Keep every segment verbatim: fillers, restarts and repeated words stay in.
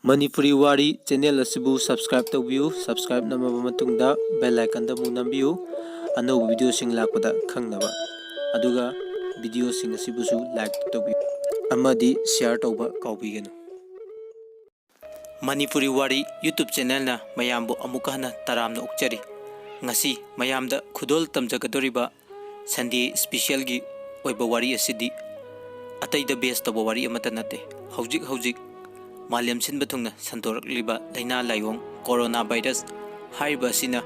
ꯃꯅꯤꯄꯨꯔꯤ ꯋꯥꯔꯤ ꯆꯦꯅꯦꯜ ꯑꯁꯤꯕꯨ subscribe ꯇꯧꯕꯤꯌꯨ꯫ Subscribe ꯅꯝꯃꯕ ꯃꯇꯨꯡꯗ bell icon ꯗ ꯑꯃꯨꯛ ꯅꯝꯕꯤꯌꯨ, ꯑꯅꯧꯕ video ꯁꯤꯡ ꯂꯥꯛꯄꯗ ꯈꯪꯅꯕ꯫ ꯑꯗꯨꯒ video ꯁꯤꯡ ꯑꯁꯤꯕꯨꯁꯨ like ꯇꯧꯕꯤꯌꯨ ꯑꯃꯗꯤ share ꯇꯧꯕ ꯀꯥꯎꯕꯤꯒꯅꯨ꯫ ꯃꯅꯤꯄꯨꯔꯤ ꯋꯥꯔꯤ YouTube ꯆꯦꯅꯦꯜꯅ ꯃꯌꯥꯝꯕꯨ ꯑꯃꯨꯛꯀ ꯍꯟꯅ ꯇꯔꯥꯝꯅ ꯑꯣꯛꯆꯔꯤ꯫ ꯉꯁꯤ ꯃꯌꯥꯝꯗ ꯈꯨꯗꯣꯜ ꯇꯝꯖꯒꯗꯧꯔꯤꯕ Sunday special ꯒꯤ ꯑꯣꯏꯕ ꯋꯥꯔꯤ ꯑꯁꯤꯗꯤ ꯑꯇꯩꯗ base ꯇꯧꯕ ꯋꯥꯔꯤ ꯑꯃꯠꯇ ꯅꯠꯇꯦ꯫ ꯍꯧꯖꯤꯛ ꯍꯧꯖꯤꯛ ꯃꯥꯂꯦꯝ ꯁꯤꯟꯕ ꯊꯨꯡꯅ ꯁꯟꯗꯣꯔꯛꯂꯤꯕ ꯂꯥꯏꯅꯥ ꯂꯥꯏꯑꯣꯡ corona virus ꯍꯥꯏꯔꯤꯕ ꯑꯁꯤꯅ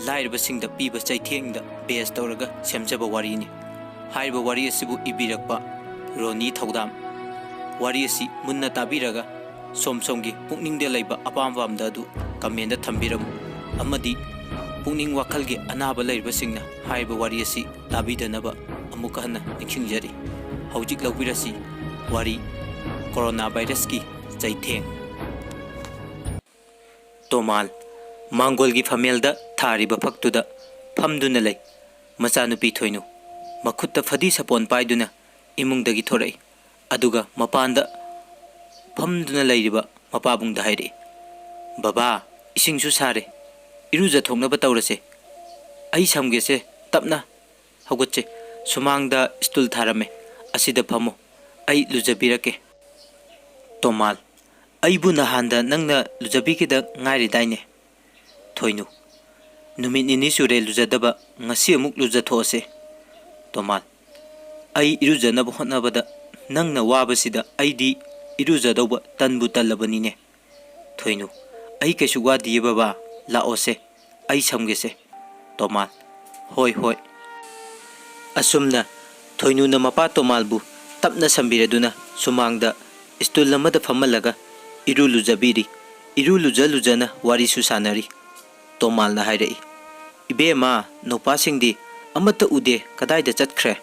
ꯂꯥꯏꯔꯕꯁꯤꯡꯗ ꯄꯤꯕ ꯆꯩꯊꯦꯡꯗ base ꯇꯧꯔꯒ ꯁꯦꯝꯖꯕ ꯋꯥꯔꯤꯅꯤ꯫ ꯍꯥꯏꯔꯤꯕ ꯋꯥꯔꯤ ꯑꯁꯤꯕꯨ ꯏꯕꯤꯔꯛꯄ ꯔꯣꯅꯤ ꯊꯧꯗꯥꯝ꯫ ꯋꯥꯔꯤ ꯑꯁꯤ ꯃꯨꯟꯅ ꯇꯥꯕꯤꯔꯒ ꯁꯣꯝ ꯁꯣꯝꯒꯤ ꯄꯨꯛꯅꯤꯡꯗ ꯂꯩꯕ ꯑꯄꯥꯝ ꯄꯥꯝꯗ ꯑꯗꯨ comment ꯇ ꯊꯝꯕꯤꯔꯝꯃꯨ ꯑꯃꯗꯤ ꯄꯨꯛꯅꯤꯡ ꯋꯥꯈꯜꯒꯤ ꯑꯅꯥꯕ ꯂꯩꯔꯤꯕꯁꯤꯡꯅ ꯍꯥꯏꯔꯤꯕ ꯋꯥꯔꯤ ꯑꯁꯤ ꯇꯥꯕꯤꯗꯅꯕ ꯑꯃꯨꯛꯀ ꯍꯟꯅ ꯅꯤꯡꯁꯤꯡꯖꯔꯤ꯫ ꯍꯧꯖꯤꯛ ꯂꯧꯕꯤꯔꯁꯤ ꯋꯥꯔꯤ corona virus ꯀꯤ ꯆꯩꯊꯦꯡ꯫ ꯇꯣꯃꯥꯜ ꯃꯥꯡꯒꯣꯜꯒꯤ ꯐꯝꯃꯦꯜꯗ ꯊꯥꯔꯤꯕ ꯐꯛꯇꯨꯗ ꯐꯝꯗꯨꯅ ꯂꯩ꯫ ꯃꯆꯥꯅꯨꯄꯤ ꯊꯣꯏꯅꯨ ꯃꯈꯨꯠꯇ ꯐꯗꯤ ꯁꯥꯄꯣꯟ ꯄꯥꯏꯗꯨꯅ ꯏꯃꯨꯡꯗꯒꯤ ꯊꯣꯔꯛꯏ꯫ ꯑꯗꯨꯒ ꯃꯄꯥꯟꯗ ꯐꯝꯗꯨꯅ ꯂꯩꯔꯤꯕ ꯃꯄꯥꯕꯨꯡꯗ ꯍꯥꯏꯔꯛꯏ, "ꯕꯕꯥ, ꯏꯁꯤꯡꯁꯨ ꯁꯥꯔꯦ, ꯏꯔꯨꯖꯊꯣꯛꯅꯕ ꯇꯧꯔꯁꯦ꯫ ꯑꯩ ꯁꯝꯒꯦꯁꯦ, ꯇꯞꯅ ꯍꯧꯒꯠꯁꯦ꯫ ꯁꯨꯃꯥꯡꯗ stool ꯊꯥꯔꯝꯃꯦ, ꯑꯁꯤꯗ ꯐꯝꯃꯣ, ꯑꯩ ꯂꯨꯖꯕꯤꯔꯛꯀꯦ꯫" ꯇꯣꯃꯥꯜ, "ꯑꯩꯕꯨ ꯅꯍꯥꯟꯗ ꯅꯪꯅ ꯂꯨꯖꯕꯤꯈꯤꯗ ꯉꯥꯏꯔꯤꯗꯥꯏꯅꯦ?" ꯊꯣꯏꯅꯨ, "ꯅꯨꯃꯤꯠ ꯅꯤꯅꯤ ꯁꯨꯔꯦ ꯂꯨꯖꯗꯕ, ꯉꯁꯤ ꯑꯃꯨꯛ ꯂꯨꯖꯊꯣꯛꯑꯁꯦ꯫" ꯇꯣꯃꯥꯜ, "ꯑꯩ ꯏꯔꯨꯖꯅꯕ ꯍꯣꯠꯅꯕꯗ ꯅꯪꯅ ꯋꯥꯕꯁꯤꯗ ꯑꯩꯗꯤ ꯏꯔꯨꯖꯗꯧꯕ ꯇꯟꯕꯨ ꯇꯜꯂꯕꯅꯤꯅꯦ꯫" ꯊꯣꯏꯅꯨ, "ꯑꯩ ꯀꯩꯁꯨ ꯋꯥꯗꯤꯌꯦ ꯕꯕꯥ, ꯂꯥꯛꯑꯣꯁꯦ, ꯑꯩ ꯁꯝꯒꯦꯁꯦ꯫" ꯇꯣꯃꯥꯜ, "ꯍꯣꯏ, ꯍꯣꯏ꯫" ꯑꯁꯨꯝꯅ ꯊꯣꯏꯅꯨꯅ ꯃꯄꯥ ꯇꯣꯃꯥꯜꯕꯨ ꯇꯞꯅ ꯁꯝꯕꯤꯔꯗꯨꯅ ꯁꯨꯃꯥꯡꯗ stool ꯑꯃꯗ ꯐꯝꯍꯜꯂꯒ ꯏꯔꯨ ꯂꯨꯖꯕꯤꯔꯤ꯫ ꯏꯔꯨ ꯂꯨꯖ ꯂꯨꯖꯅ ꯋꯥꯔꯤꯁꯨ ꯁꯥꯟꯅꯔꯤ꯫ ꯇꯣꯃꯥꯜꯅ ꯍꯥꯏꯔꯛꯏ, "ꯏꯕꯦꯝꯃ, ꯅꯨꯄꯥꯁꯤꯡꯗꯤ ꯑꯃꯠꯇ ꯎꯗꯦ, ꯀꯗꯥꯏꯗ ꯆꯠꯈ꯭ꯔꯦ?"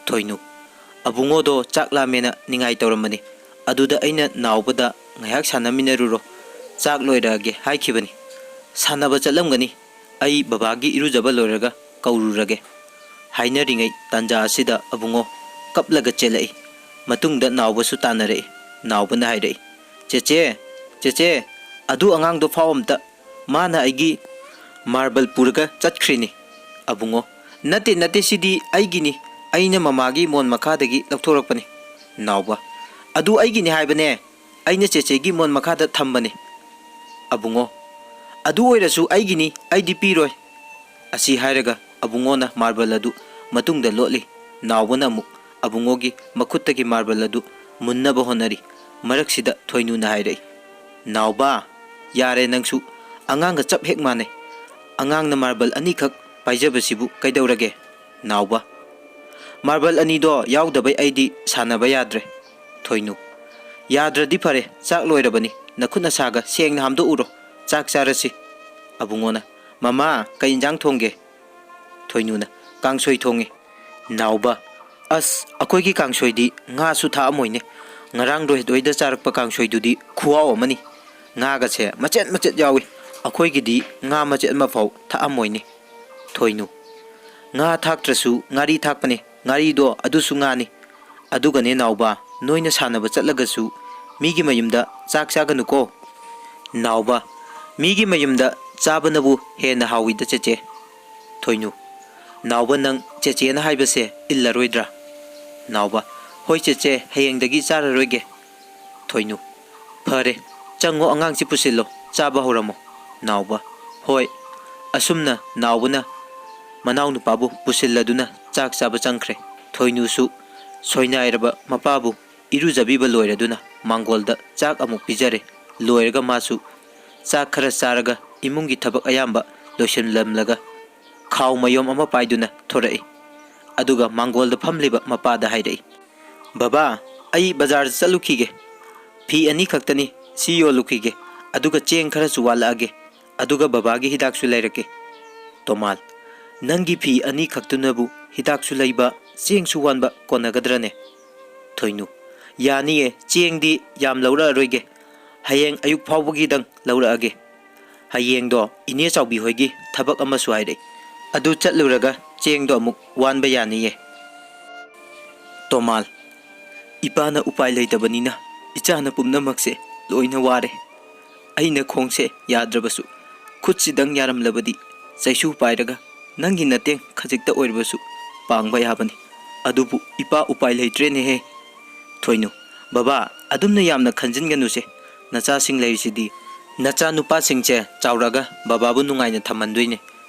ꯊꯣꯏꯅꯨ, "ꯑꯕꯨꯡꯉꯣꯗꯣ ꯆꯥꯛ ꯂꯥꯝꯃꯦꯅ ꯅꯤꯡꯉꯥꯏ ꯇꯧꯔꯝꯕꯅꯤ꯫ ꯑꯗꯨꯗ ꯑꯩꯅ ꯅꯥꯎꯕꯗ ꯉꯥꯏꯍꯥꯛ ꯁꯥꯟꯅꯃꯤꯟꯅꯔꯨꯔꯣ, ꯆꯥꯛ ꯂꯣꯏꯔꯛꯑꯒꯦ ꯍꯥꯏꯈꯤꯕꯅꯤ꯫ ꯁꯥꯟꯅꯕ ꯆꯠꯂꯝꯒꯅꯤ, ꯑꯩ ꯕꯕꯥꯒꯤ ꯏꯔꯨꯖꯕ ꯂꯣꯏꯔꯒ ꯀꯧꯔꯨꯔꯒꯦ꯫" ꯍꯥꯏꯅꯔꯤꯉꯩ ꯇꯥꯟꯖꯥ ꯑꯁꯤꯗ ꯑꯕꯨꯡꯉꯣ ꯀꯞꯂꯒ ꯆꯦꯜꯂꯛꯏ꯫ ꯃꯇꯨꯡꯗ ꯅꯥꯎꯕꯁꯨ ꯇꯥꯟꯅꯔꯛꯏ꯫ ꯅꯥꯎꯕꯅ ꯍꯥꯏꯔꯛꯏ, "ꯆꯦꯆꯦ, ꯆꯦꯆꯦ, ꯑꯗꯨ ꯑꯉꯥꯡꯗꯣ ꯐꯥꯎ ꯑꯝꯇ꯫ ꯃꯥꯅ ꯑꯩꯒꯤ ꯃꯥꯔꯕꯜ ꯄꯨꯔꯒ ꯆꯠꯈ꯭ꯔꯤꯅꯤ꯫" ꯑꯕꯨꯡꯉꯣ, "ꯅꯠꯇꯦ, ꯅꯠꯇꯦ, ꯁꯤꯗꯤ ꯑꯩꯒꯤꯅꯤ꯫ ꯑꯩꯅ ꯃꯃꯥꯒꯤ ꯃꯣꯟ ꯃꯈꯥꯗꯒꯤ ꯂꯧꯊꯣꯔꯛꯄꯅꯤ꯫" ꯅꯥꯎꯕ, "ꯑꯗꯨ ꯑꯩꯒꯤꯅꯤ ꯍꯥꯏꯕꯅꯦ꯫ ꯑꯩꯅ ꯆꯦꯆꯦꯒꯤ ꯃꯣꯟ ꯃꯈꯥꯗ ꯊꯝꯕꯅꯤ꯫" ꯑꯕꯨꯡꯉꯣ, "ꯑꯗꯨ ꯑꯣꯏꯔꯁꯨ ꯑꯩꯒꯤꯅꯤ, ꯑꯩꯗꯤ ꯄꯤꯔꯣꯏ꯫" ꯑꯁꯤ ꯍꯥꯏꯔꯒ ꯑꯕꯨꯡꯉꯣꯅ ꯃꯥꯔꯕꯜ ꯑꯗꯨ ꯃꯇꯨꯡꯗ ꯂꯣꯠꯂꯤ꯫ ꯅꯥꯎꯕꯅ ꯑꯃꯨꯛ ꯑꯕꯨꯡꯉꯣꯒꯤ ꯃꯈꯨꯠꯇꯒꯤ ꯃꯥꯔꯕꯜ ꯑꯗꯨ ꯃꯨꯟꯅꯕ ꯍꯣꯠꯅꯔꯤ꯫ ꯃꯔꯛꯁꯤꯗ ꯊꯣꯏꯅꯨꯅ ꯍꯥꯏꯔꯛꯏ, "ꯅꯥꯎꯕ, ꯌꯥꯔꯦ ꯅꯪꯁꯨ, ꯑꯉꯥꯡꯒ ꯆꯞ ꯍꯦꯛ ꯃꯥꯟꯅꯩ꯫ ꯑꯉꯥꯡꯅ ꯃꯥꯔꯕꯜ ꯑꯅꯤꯈꯛ ꯄꯥꯏꯖꯕꯁꯤꯕꯨ ꯀꯩꯗꯧꯔꯒꯦ?" ꯅꯥꯎꯕ, "ꯃꯥꯔꯕꯜ ꯑꯅꯤꯗꯣ ꯌꯥꯎꯗꯕꯩ ꯑꯩꯗꯤ ꯁꯥꯟꯅꯕ ꯌꯥꯗ꯭ꯔꯦ꯫" ꯊꯣꯏꯅꯨ, "ꯌꯥꯗ꯭ꯔꯗꯤ ꯐꯔꯦ, ꯆꯥꯛ ꯂꯣꯏꯔꯕꯅꯤ, ꯅꯈꯨꯠ ꯅꯁꯥꯒ ꯁꯦꯡꯅ ꯍꯥꯝꯗꯣꯛꯎꯔꯣ, ꯆꯥꯛ ꯆꯥꯔꯁꯤ꯫" ꯑꯕꯨꯡꯉꯣꯅ, "ꯃꯃꯥ, ꯀꯩ ꯏꯟꯖꯥꯡ ꯊꯣꯡꯒꯦ?" ꯊꯣꯏꯅꯨꯅ, "ꯀꯥꯡꯁꯣꯏ ꯊꯣꯡꯉꯦ꯫" ꯅꯥꯎꯕ, "ꯑꯁ, ꯑꯩꯈꯣꯏꯒꯤ ꯀꯥꯡꯁꯣꯏꯗꯤ ꯉꯥꯁꯨ ꯊꯥꯛꯑꯝꯃꯣꯏꯅꯦ꯫ ꯉꯔꯥꯡ ꯔꯣꯍꯤꯠ ꯍꯣꯏꯗ ꯆꯥꯔꯛꯄ ꯀꯥꯡꯁꯣꯏꯗꯨꯗꯤ ꯈꯨꯍꯥꯎ ꯑꯃꯅꯤ꯫ ꯉꯥꯒꯁꯦ ꯃꯆꯦꯠ ꯃꯆꯦꯠ ꯌꯥꯎꯏ꯫ ꯑꯩꯈꯣꯏꯒꯤꯗꯤ ꯉꯥ ꯃꯆꯦꯠ ꯑꯃꯐꯥꯎ ꯊꯥꯛꯑꯝꯃꯣꯏꯅꯦ꯫" ꯊꯣꯏꯅꯨ, "ꯉꯥ ꯊꯥꯛꯇ꯭ꯔꯁꯨ ꯉꯥꯔꯤ ꯊꯥꯛꯄꯅꯦ꯫ ꯉꯥꯔꯤꯗꯣ ꯑꯗꯨꯁꯨ ꯉꯥꯅꯤ꯫ ꯑꯗꯨꯒꯅꯦ ꯅꯥꯎꯕ, ꯅꯣꯏꯅ ꯁꯥꯟꯅꯕ ꯆꯠꯂꯒꯁꯨ ꯃꯤꯒꯤ ꯃꯌꯨꯝꯗ ꯆꯥꯛ ꯆꯥꯒꯅꯨꯀꯣ꯫" ꯅꯥꯎꯕ, "ꯃꯤꯒꯤ ꯃꯌꯨꯝꯗ ꯆꯥꯕꯅꯕꯨ ꯍꯦꯟꯅ ꯍꯥꯎꯏꯗ ꯆꯦꯆꯦ꯫" ꯊꯣꯏꯅꯨ, "ꯅꯥꯎꯕ, ꯅꯪ ꯆꯦꯆꯦꯅ ꯍꯥꯏꯕꯁꯦ ꯏꯜꯂꯔꯣꯏꯗ꯭ꯔꯥ?" ꯅꯥꯎꯕ, "ꯍꯣꯏ ꯆꯦꯆꯦ, ꯍꯌꯦꯡꯗꯒꯤ ꯆꯥꯔꯔꯣꯏꯒꯦ꯫" ꯊꯣꯏꯅꯨ, "ꯐꯔꯦ, ꯆꯪꯉꯣ, ꯑꯉꯥꯡꯁꯤ ꯄꯨꯁꯤꯜꯂꯣ, ꯆꯥꯕ ꯍꯧꯔꯝꯃꯣ꯫" ꯅꯥꯎꯕ, "ꯍꯣꯏ꯫" ꯑꯁꯨꯝꯅ ꯅꯥꯎꯕꯅ ꯃꯅꯥꯎꯅꯨꯄꯥꯕꯨ ꯄꯨꯁꯤꯜꯂꯗꯨꯅ ꯆꯥꯛ ꯆꯥꯕ ꯆꯪꯈ꯭ꯔꯦ꯫ ꯊꯣꯏꯅꯨꯁꯨ ꯁꯣꯏꯅꯥꯏꯔꯕ ꯃꯄꯥꯕꯨ ꯏꯔꯨꯖꯕꯤꯕ ꯂꯣꯏꯔꯗꯨꯅ ꯃꯥꯡꯒꯣꯜꯗ ꯆꯥꯛ ꯑꯃꯨꯛ ꯄꯤꯖꯔꯦ꯫ ꯂꯣꯏꯔꯒ ꯃꯥꯁꯨ ꯆꯥꯛ ꯈꯔ ꯆꯥꯔꯒ ꯏꯃꯨꯡꯒꯤ ꯊꯕꯛ ꯑꯌꯥꯝꯕ ꯂꯣꯏꯁꯤꯜꯂꯝꯂꯒ ꯈꯥꯎ ꯃꯌꯣꯝ ꯑꯃ ꯄꯥꯏꯗꯨꯅ ꯊꯣꯔꯛꯏ꯫ ꯑꯗꯨꯒ ꯃꯥꯡꯒꯣꯜꯗ ꯐꯝꯂꯤꯕ ꯃꯄꯥꯗ ꯍꯥꯏꯔꯛꯏ, "ꯕꯕꯥ, ꯑꯩ ꯕꯖꯥꯔꯗ ꯆꯠꯂꯨꯈꯤꯒꯦ꯫ ꯐꯤ ꯑꯅꯤ ꯈꯛꯇꯅꯤ, ꯁꯤ ꯌꯣꯜꯂꯨꯈꯤꯒꯦ꯫ ꯑꯗꯨꯒ ꯆꯦꯡ ꯈꯔꯁꯨ ꯋꯥꯠꯂꯛꯑꯒꯦ꯫ ꯑꯗꯨꯒ ꯕꯕꯥꯒꯤ ꯍꯤꯗꯥꯛꯁꯨ ꯂꯩꯔꯛꯀꯦ꯫" ꯇꯣꯃꯥꯜ, "ꯅꯪꯒꯤ ꯐꯤ ꯑꯅꯤ ꯈꯛꯇꯨꯅꯕꯨ ꯍꯤꯗꯥꯛꯁꯨ ꯂꯩꯕ, ꯆꯦꯡꯁꯨ ꯋꯥꯟꯕ ꯀꯣꯟꯅꯒꯗ꯭ꯔꯅꯦ?" ꯊꯣꯏꯅꯨ, "ꯌꯥꯅꯤꯌꯦ, ꯆꯦꯡꯗꯤ ꯌꯥꯝ ꯂꯧꯔꯛꯑꯔꯣꯏꯒꯦ꯫ ꯍꯌꯦꯡ ꯑꯌꯨꯛ ꯐꯥꯎꯕꯒꯤꯗꯪ ꯂꯧꯔꯛꯑꯒꯦ꯫ ꯍꯌꯦꯡꯗꯣ ꯏꯅꯦ ꯆꯥꯎꯕꯤ ꯍꯣꯏꯒꯤ ꯊꯕꯛ ꯑꯃꯁꯨ ꯍꯥꯏꯔꯛꯏ꯫ ꯑꯗꯨ ꯆꯠꯂꯨꯔꯒ ꯆꯦꯡꯗꯣ ꯑꯃꯨꯛ ꯋꯥꯟꯕ ꯌꯥꯅꯤꯌꯦ꯫" ꯇꯣꯃꯥꯜ, "ꯏꯄꯥꯅ ꯎꯄꯥꯏ ꯂꯩꯇꯕꯅꯤꯅ ꯏꯆꯥꯅ ꯄꯨꯝꯅꯃꯛꯁꯦ ꯂꯣꯏꯅ ꯋꯥꯔꯦ꯫ ꯑꯩꯅ ꯈꯣꯡꯁꯦ ꯌꯥꯗ꯭ꯔꯕꯁꯨ ꯈꯨꯠꯁꯤꯗꯪ ꯌꯥꯔꯝꯂꯕꯗꯤ ꯆꯩꯁꯨ ꯄꯥꯏꯔꯒ ꯅꯪꯒꯤ ꯅꯇꯦꯡ ꯈꯖꯤꯛꯇ ꯑꯣꯏꯔꯕꯁꯨ ꯄꯥꯡꯕ ꯌꯥꯕꯅꯤ꯫ ꯑꯗꯨꯕꯨ ꯏꯄꯥ, ꯎꯄꯥꯏ ꯂꯩꯇ꯭ꯔꯦꯅꯦꯍꯦ꯫ ꯊꯣꯏꯅꯨ, ꯕꯕꯥ, ꯑꯗꯨꯝꯅ ꯌꯥꯝꯅ ꯈꯟꯖꯤꯟꯒꯅꯨꯁꯦ꯫ ꯅꯆꯥꯁꯤꯡ ꯂꯩꯔꯤꯁꯤꯗꯤ꯫ ꯅꯆꯥ ꯅꯨꯄꯥꯁꯤꯡꯁꯦ ꯆꯥꯎꯔꯛꯑꯒ ꯕꯕꯥꯕꯨ ꯅꯨꯡꯉꯥꯏꯅ ꯊꯝꯍꯟꯗꯣꯏꯅꯦ꯫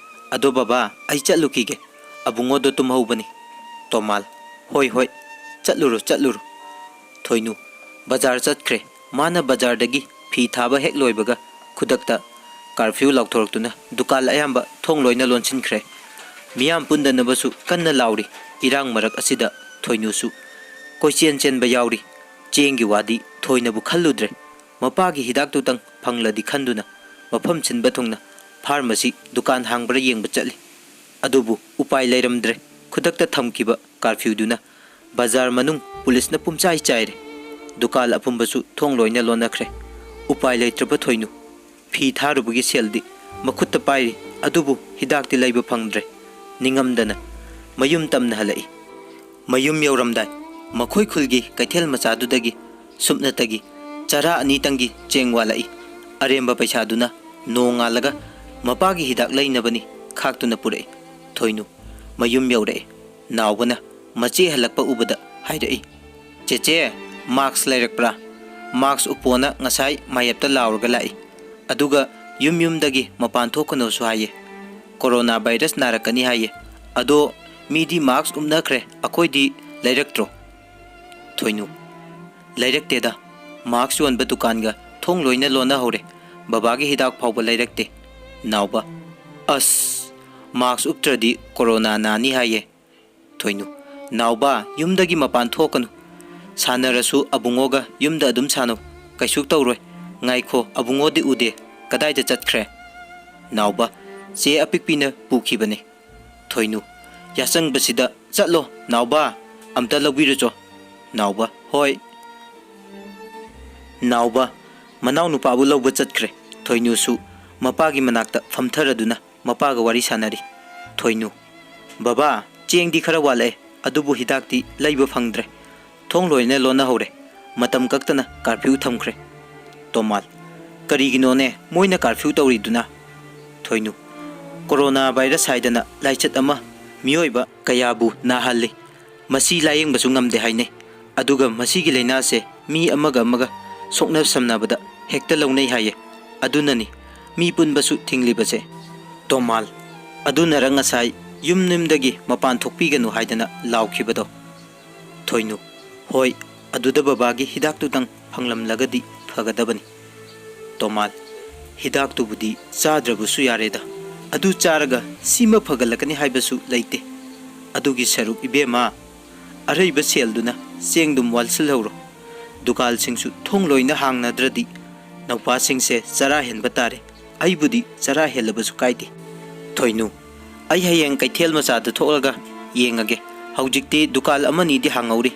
ꯑꯗꯣ ꯕꯕꯥ, ꯑꯩ ꯆꯠꯂꯨꯈꯤꯒꯦ꯫ ꯑꯕꯨꯡꯉꯣꯗꯣ ꯇꯨꯝꯍꯧꯕꯅꯤ꯫ ꯇꯣꯃꯥꯜ, ꯍꯣꯏ, ꯍꯣꯏ, ꯆꯠꯂꯨꯔꯣ, ꯆꯠꯂꯨꯔꯣ꯫ ꯊꯣꯏꯅꯨ ꯕꯖꯥꯔ ꯆꯠꯈ꯭ꯔꯦ꯫ ꯃꯥꯅ ꯕꯖꯥꯔꯗꯒꯤ ꯐꯤ ꯊꯥꯕ ꯍꯦꯛ ꯂꯣꯏꯕꯒ ꯈꯨꯗꯛꯇ ꯀꯥꯔꯐ꯭ꯌꯨ ꯂꯥꯎꯊꯣꯔꯛꯇꯨꯅ ꯗꯨꯀꯥꯟ ꯑꯌꯥꯝꯕ ꯊꯣꯡ ꯂꯣꯏꯅ ꯂꯣꯟꯁꯤꯟꯈ꯭ꯔꯦ꯫ ꯃꯤꯌꯥꯝ ꯄꯨꯟꯗꯅꯕꯁꯨ ꯀꯟꯅ ꯂꯥꯎꯔꯤ꯫ ꯏꯔꯥꯡ ꯃꯔꯛ ꯑꯁꯤꯗ ꯊꯣꯏꯅꯨꯁꯨ ꯀꯣꯏꯆꯦꯟ ꯆꯦꯟꯕ ꯌꯥꯎꯔꯤ꯫ ꯆꯦꯡꯒꯤ ꯋꯥꯗꯤ ꯊꯣꯏꯅꯕꯨ ꯈꯜꯂꯨꯗ꯭ꯔꯦ꯫ ꯃꯄꯥꯒꯤ ꯍꯤꯗꯥꯛꯇꯨꯇꯪ ꯐꯪꯂꯗꯤ ꯈꯟꯗꯨꯅ ꯃꯐꯝ ꯁꯤꯟꯕ ꯊꯨꯡꯅ ꯐꯥꯔꯃꯥꯁꯤ ꯗꯨꯀꯥꯟ ꯍꯥꯡꯕ꯭ꯔꯥ ꯌꯦꯡꯕ ꯆꯠꯂꯤ꯫ ꯑꯗꯨꯕꯨ ꯎꯄꯥꯏ ꯂꯩꯔꯝꯗ꯭ꯔꯦ꯫ ꯈꯨꯗꯛꯇ ꯊꯝꯈꯤꯕ ꯀꯥꯔꯐ꯭ꯌꯨꯗꯨꯅ ꯕꯖꯥꯔ ꯃꯅꯨꯡ ꯄꯨꯂꯤꯁꯅ ꯄꯨꯝꯆꯥꯏ ꯆꯥꯏꯔꯦ꯫ ꯗꯨꯀꯥꯟ ꯑꯄꯨꯝꯕꯁꯨ ꯊꯣꯡ ꯂꯣꯏꯅ ꯂꯣꯟꯅꯈ꯭ꯔꯦ꯫ ꯎꯄꯥꯏ ꯂꯩꯇ꯭ꯔꯕ ꯊꯣꯏꯅꯨ ꯐꯤ ꯊꯥꯔꯨꯕꯒꯤ ꯁꯦꯜꯗꯤ ꯃꯈꯨꯠꯇ ꯄꯥꯏꯔꯤ, ꯑꯗꯨꯕꯨ ꯍꯤꯗꯥꯛꯇꯤ ꯂꯩꯕ ꯐꯪꯗ꯭ꯔꯦ꯫ ꯅꯤꯡꯉꯝꯗꯅ ꯃꯌꯨꯝ ꯇꯝꯅ ꯍꯜꯂꯛꯏ꯫ ꯃꯌꯨꯝ ꯌꯧꯔꯝꯗꯥꯏ ꯃꯈꯣꯏ ꯈꯨꯜꯒꯤ ꯀꯩꯊꯦꯜ ꯃꯆꯥꯗꯨꯗꯒꯤ ꯁꯨꯞꯅꯇꯒꯤ ꯆꯔꯥ ꯑꯅꯤꯇꯪꯒꯤ ꯆꯦꯡ ꯋꯥꯠꯂꯛꯏ꯫ ꯑꯔꯦꯝꯕ ꯄꯩꯁꯥꯗꯨꯅ ꯅꯣꯡꯉꯥꯜꯂꯒ ꯃꯄꯥꯒꯤ ꯍꯤꯗꯥꯛ ꯂꯩꯅꯕꯅꯤ ꯈꯥꯛꯇꯨꯅ ꯄꯨꯔꯛꯏ꯫ ꯊꯣꯏꯅꯨ ꯃꯌꯨꯝ ꯌꯧꯔꯛꯏ꯫ ꯅꯥꯎꯕꯅ ꯃꯆꯦ ꯍꯜꯂꯛꯄ ꯎꯕꯗ ꯍꯥꯏꯔꯛꯏ, "ꯆꯦꯆꯦ, ꯃꯥꯛꯁ ꯂꯩꯔꯛꯄ꯭ꯔꯥ?" ꯃꯥꯛꯁ ꯎꯞꯄꯣꯅ ꯉꯁꯥꯏ ꯃꯥꯌꯦꯞꯇ ꯂꯥꯎꯔꯒ ꯂꯥꯛꯏ꯫ ꯑꯗꯨꯒ ꯌꯨꯝ ꯌꯨꯝꯗꯒꯤ ꯃꯄꯥꯟ ꯊꯣꯛꯀꯅꯨꯁꯨ ꯍꯥꯏꯌꯦ꯫ ꯀꯣꯔꯣꯅꯥ ꯚꯥꯏꯔꯁ ꯅꯥꯔꯛꯀꯅꯤ ꯍꯥꯏꯌꯦ꯫ ꯑꯗꯣ ꯃꯤꯗꯤ ꯃꯥꯛꯁ ꯎꯞꯅꯈ꯭ꯔꯦ, ꯑꯩꯈꯣꯏꯗꯤ ꯂꯩꯔꯛꯇ꯭ꯔꯣ? ꯊꯣꯏꯅꯨ, ꯂꯩꯔꯛꯇꯦꯗ꯫ ꯃꯥꯛꯁ ꯌꯣꯟꯕ ꯗꯨꯀꯥꯟꯒ ꯊꯣꯡ ꯂꯣꯏꯅ ꯂꯣꯟꯅꯍꯧꯔꯦ꯫ ꯕꯕꯥꯒꯤ ꯍꯤꯗꯥꯛ ꯐꯥꯎꯕ ꯂꯩꯔꯛꯇꯦ꯫ ꯅꯥꯎꯕ, ꯑꯁ, ꯃꯥꯛꯁ ꯎꯞꯇ꯭ꯔꯗꯤ ꯀꯣꯔꯣꯅꯥ ꯅꯥꯅꯤ ꯍꯥꯏꯌꯦ꯫ ꯊꯣꯏꯅꯨ, ꯅꯥꯎꯕ, ꯌꯨꯝꯗꯒꯤ ꯃꯄꯥꯟ ꯊꯣꯛꯀꯅꯨ꯫ ꯁꯥꯟꯅꯔꯁꯨ ꯑꯕꯨꯡꯉꯣꯒ ꯌꯨꯝꯗ ꯑꯗꯨꯝ ꯁꯥꯟꯅꯧ꯫ ꯀꯩꯁꯨ ꯇꯧꯔꯣꯏ꯫ ꯉꯥꯏꯈꯣ, ꯑꯕꯨꯡꯉꯣꯗꯤ ꯎꯗꯦ꯫ ꯀꯗꯥꯏꯗ ꯆꯠꯈ꯭ꯔꯦ? ꯅꯥꯎꯕ, ꯆꯦ ꯑꯄꯤꯛꯄꯤꯅ ꯄꯨꯈꯤꯕꯅꯦ꯫ ꯊꯣꯏꯅꯨ, ꯌꯥꯆꯪꯕꯁꯤꯗ, "ꯆꯠꯂꯣ, ꯅꯥꯎꯕ, ꯑꯝꯇ ꯂꯧꯕꯤꯔꯨꯆꯣ꯫" ꯅꯥꯎꯕ, "ꯍꯣꯏ꯫" ꯅꯥꯎꯕ ꯃꯅꯥꯎꯅꯨꯄꯥꯕꯨ ꯂꯧꯕ ꯆꯠꯈ꯭ꯔꯦ꯫ ꯊꯣꯏꯅꯨꯁꯨ ꯃꯄꯥꯒꯤ ꯃꯅꯥꯛꯇ ꯐꯝꯊꯔꯗꯨꯅ ꯃꯄꯥꯒ ꯋꯥꯔꯤ ꯁꯥꯟꯅꯔꯤ꯫ ꯊꯣꯏꯅꯨ, "ꯕꯕꯥ, ꯆꯦꯡꯗꯤ ꯈꯔ ꯋꯥꯠꯂꯛꯑꯦ, ꯑꯗꯨꯕꯨ ꯍꯤꯗꯥꯛꯇꯤ ꯂꯩꯕ ꯐꯪꯗ꯭ꯔꯦ꯫ ꯊꯣꯡ ꯂꯣꯏꯅ ꯂꯣꯟꯅꯍꯧꯔꯦ꯫ ꯃꯇꯝ ꯀꯛꯇꯅ ꯀꯥꯔꯐ꯭ꯌꯨ ꯊꯝꯈ꯭ꯔꯦ꯫" ꯇꯣꯃꯥꯜ, ꯀꯔꯤꯒꯤꯅꯣꯅꯦ ꯃꯣꯏꯅ curfew ꯇꯧꯔꯤꯗꯨꯅ? ꯊꯣꯏꯅꯨ, ꯀꯣꯔꯣꯅꯥ ꯚꯥꯏꯔꯁ ꯍꯥꯏꯗꯅ ꯂꯥꯏꯆꯠ ꯑꯃ ꯃꯤꯑꯣꯏꯕ ꯀꯌꯥꯕꯨ ꯅꯥꯍꯜꯂꯤ꯫ ꯃꯁꯤ ꯂꯥꯌꯦꯡꯕꯁꯨ ꯉꯝꯗꯦ ꯍꯥꯏꯅꯩ꯫ ꯑꯗꯨꯒ ꯃꯁꯤꯒꯤ ꯂꯥꯏꯅꯥꯁꯦ ꯃꯤ ꯑꯃꯒ ꯑꯃꯒ ꯁꯣꯛꯅ ꯁꯝꯅꯕꯗ ꯍꯦꯛꯇ ꯂꯧꯅꯩ ꯍꯥꯏꯌꯦ꯫ ꯑꯗꯨꯅꯅꯤ ꯃꯤ ꯄꯨꯟꯕꯁꯨ ꯊꯤꯡꯂꯤꯕꯁꯦ꯫ ꯇꯣꯃꯥꯜ, ꯑꯗꯨꯅꯔ ꯉꯁꯥꯏ ꯌꯨꯝ ꯌꯨꯝꯗꯒꯤ ꯃꯄꯥꯟ ꯊꯣꯛꯄꯤꯒꯅꯨ ꯍꯥꯏꯗꯅ ꯂꯥꯎꯈꯤꯕꯗꯣ? ꯊꯣꯏꯅꯨ, ꯍꯣꯏ, ꯑꯗꯨꯗ ꯕꯕꯥꯒꯤ ꯍꯤꯗꯥꯛꯇꯨꯗꯪ ꯐꯪꯂꯝꯂꯒꯗꯤ ꯐꯒꯗꯕꯅꯤ꯫ ꯇꯣꯃꯥꯜ, ꯍꯤꯗꯥꯛꯇꯨꯕꯨꯗꯤ ꯆꯥꯗ꯭ꯔꯕꯁꯨ ꯌꯥꯔꯦꯗ꯫ ꯑꯗꯨ ꯆꯥꯔꯒ ꯁꯤꯃ ꯐꯒꯠꯂꯛꯀꯅꯤ ꯍꯥꯏꯕꯁꯨ ꯂꯩꯇꯦ꯫ ꯑꯗꯨꯒꯤ ꯁꯔꯨꯛ ꯏꯕꯦꯝꯃ, ꯑꯔꯩꯕ ꯁꯦꯜꯗꯨꯅ ꯆꯦꯡꯗꯨꯝ ꯋꯥꯜꯁꯤꯜꯍꯧꯔꯣ꯫ ꯗꯨꯀꯥꯟꯁꯤꯡꯁꯨ ꯊꯣꯡ ꯂꯣꯏꯅ ꯍꯥꯡꯅꯗ꯭ꯔꯗꯤ ꯅꯧꯄꯥꯁꯤꯡꯁꯦ ꯆꯔꯥ ꯍꯦꯟꯕ ꯇꯥꯔꯦ꯫ ꯑꯩꯕꯨꯗꯤ ꯆꯔꯥ ꯍꯦꯜꯂꯕꯁꯨ ꯀꯥꯏꯗꯦ꯫ ꯊꯣꯏꯅꯨ, ꯑꯩ ꯍꯌꯦꯡ ꯀꯩꯊꯦꯜ ꯃꯆꯥꯗ ꯊꯣꯛꯂꯒ ꯌꯦꯡꯉꯒꯦ꯫ ꯍꯧꯖꯤꯛꯇꯤ ꯗꯨꯀꯥꯟ ꯑꯃꯅꯤꯗꯤ ꯍꯥꯡꯍꯧꯔꯤ꯫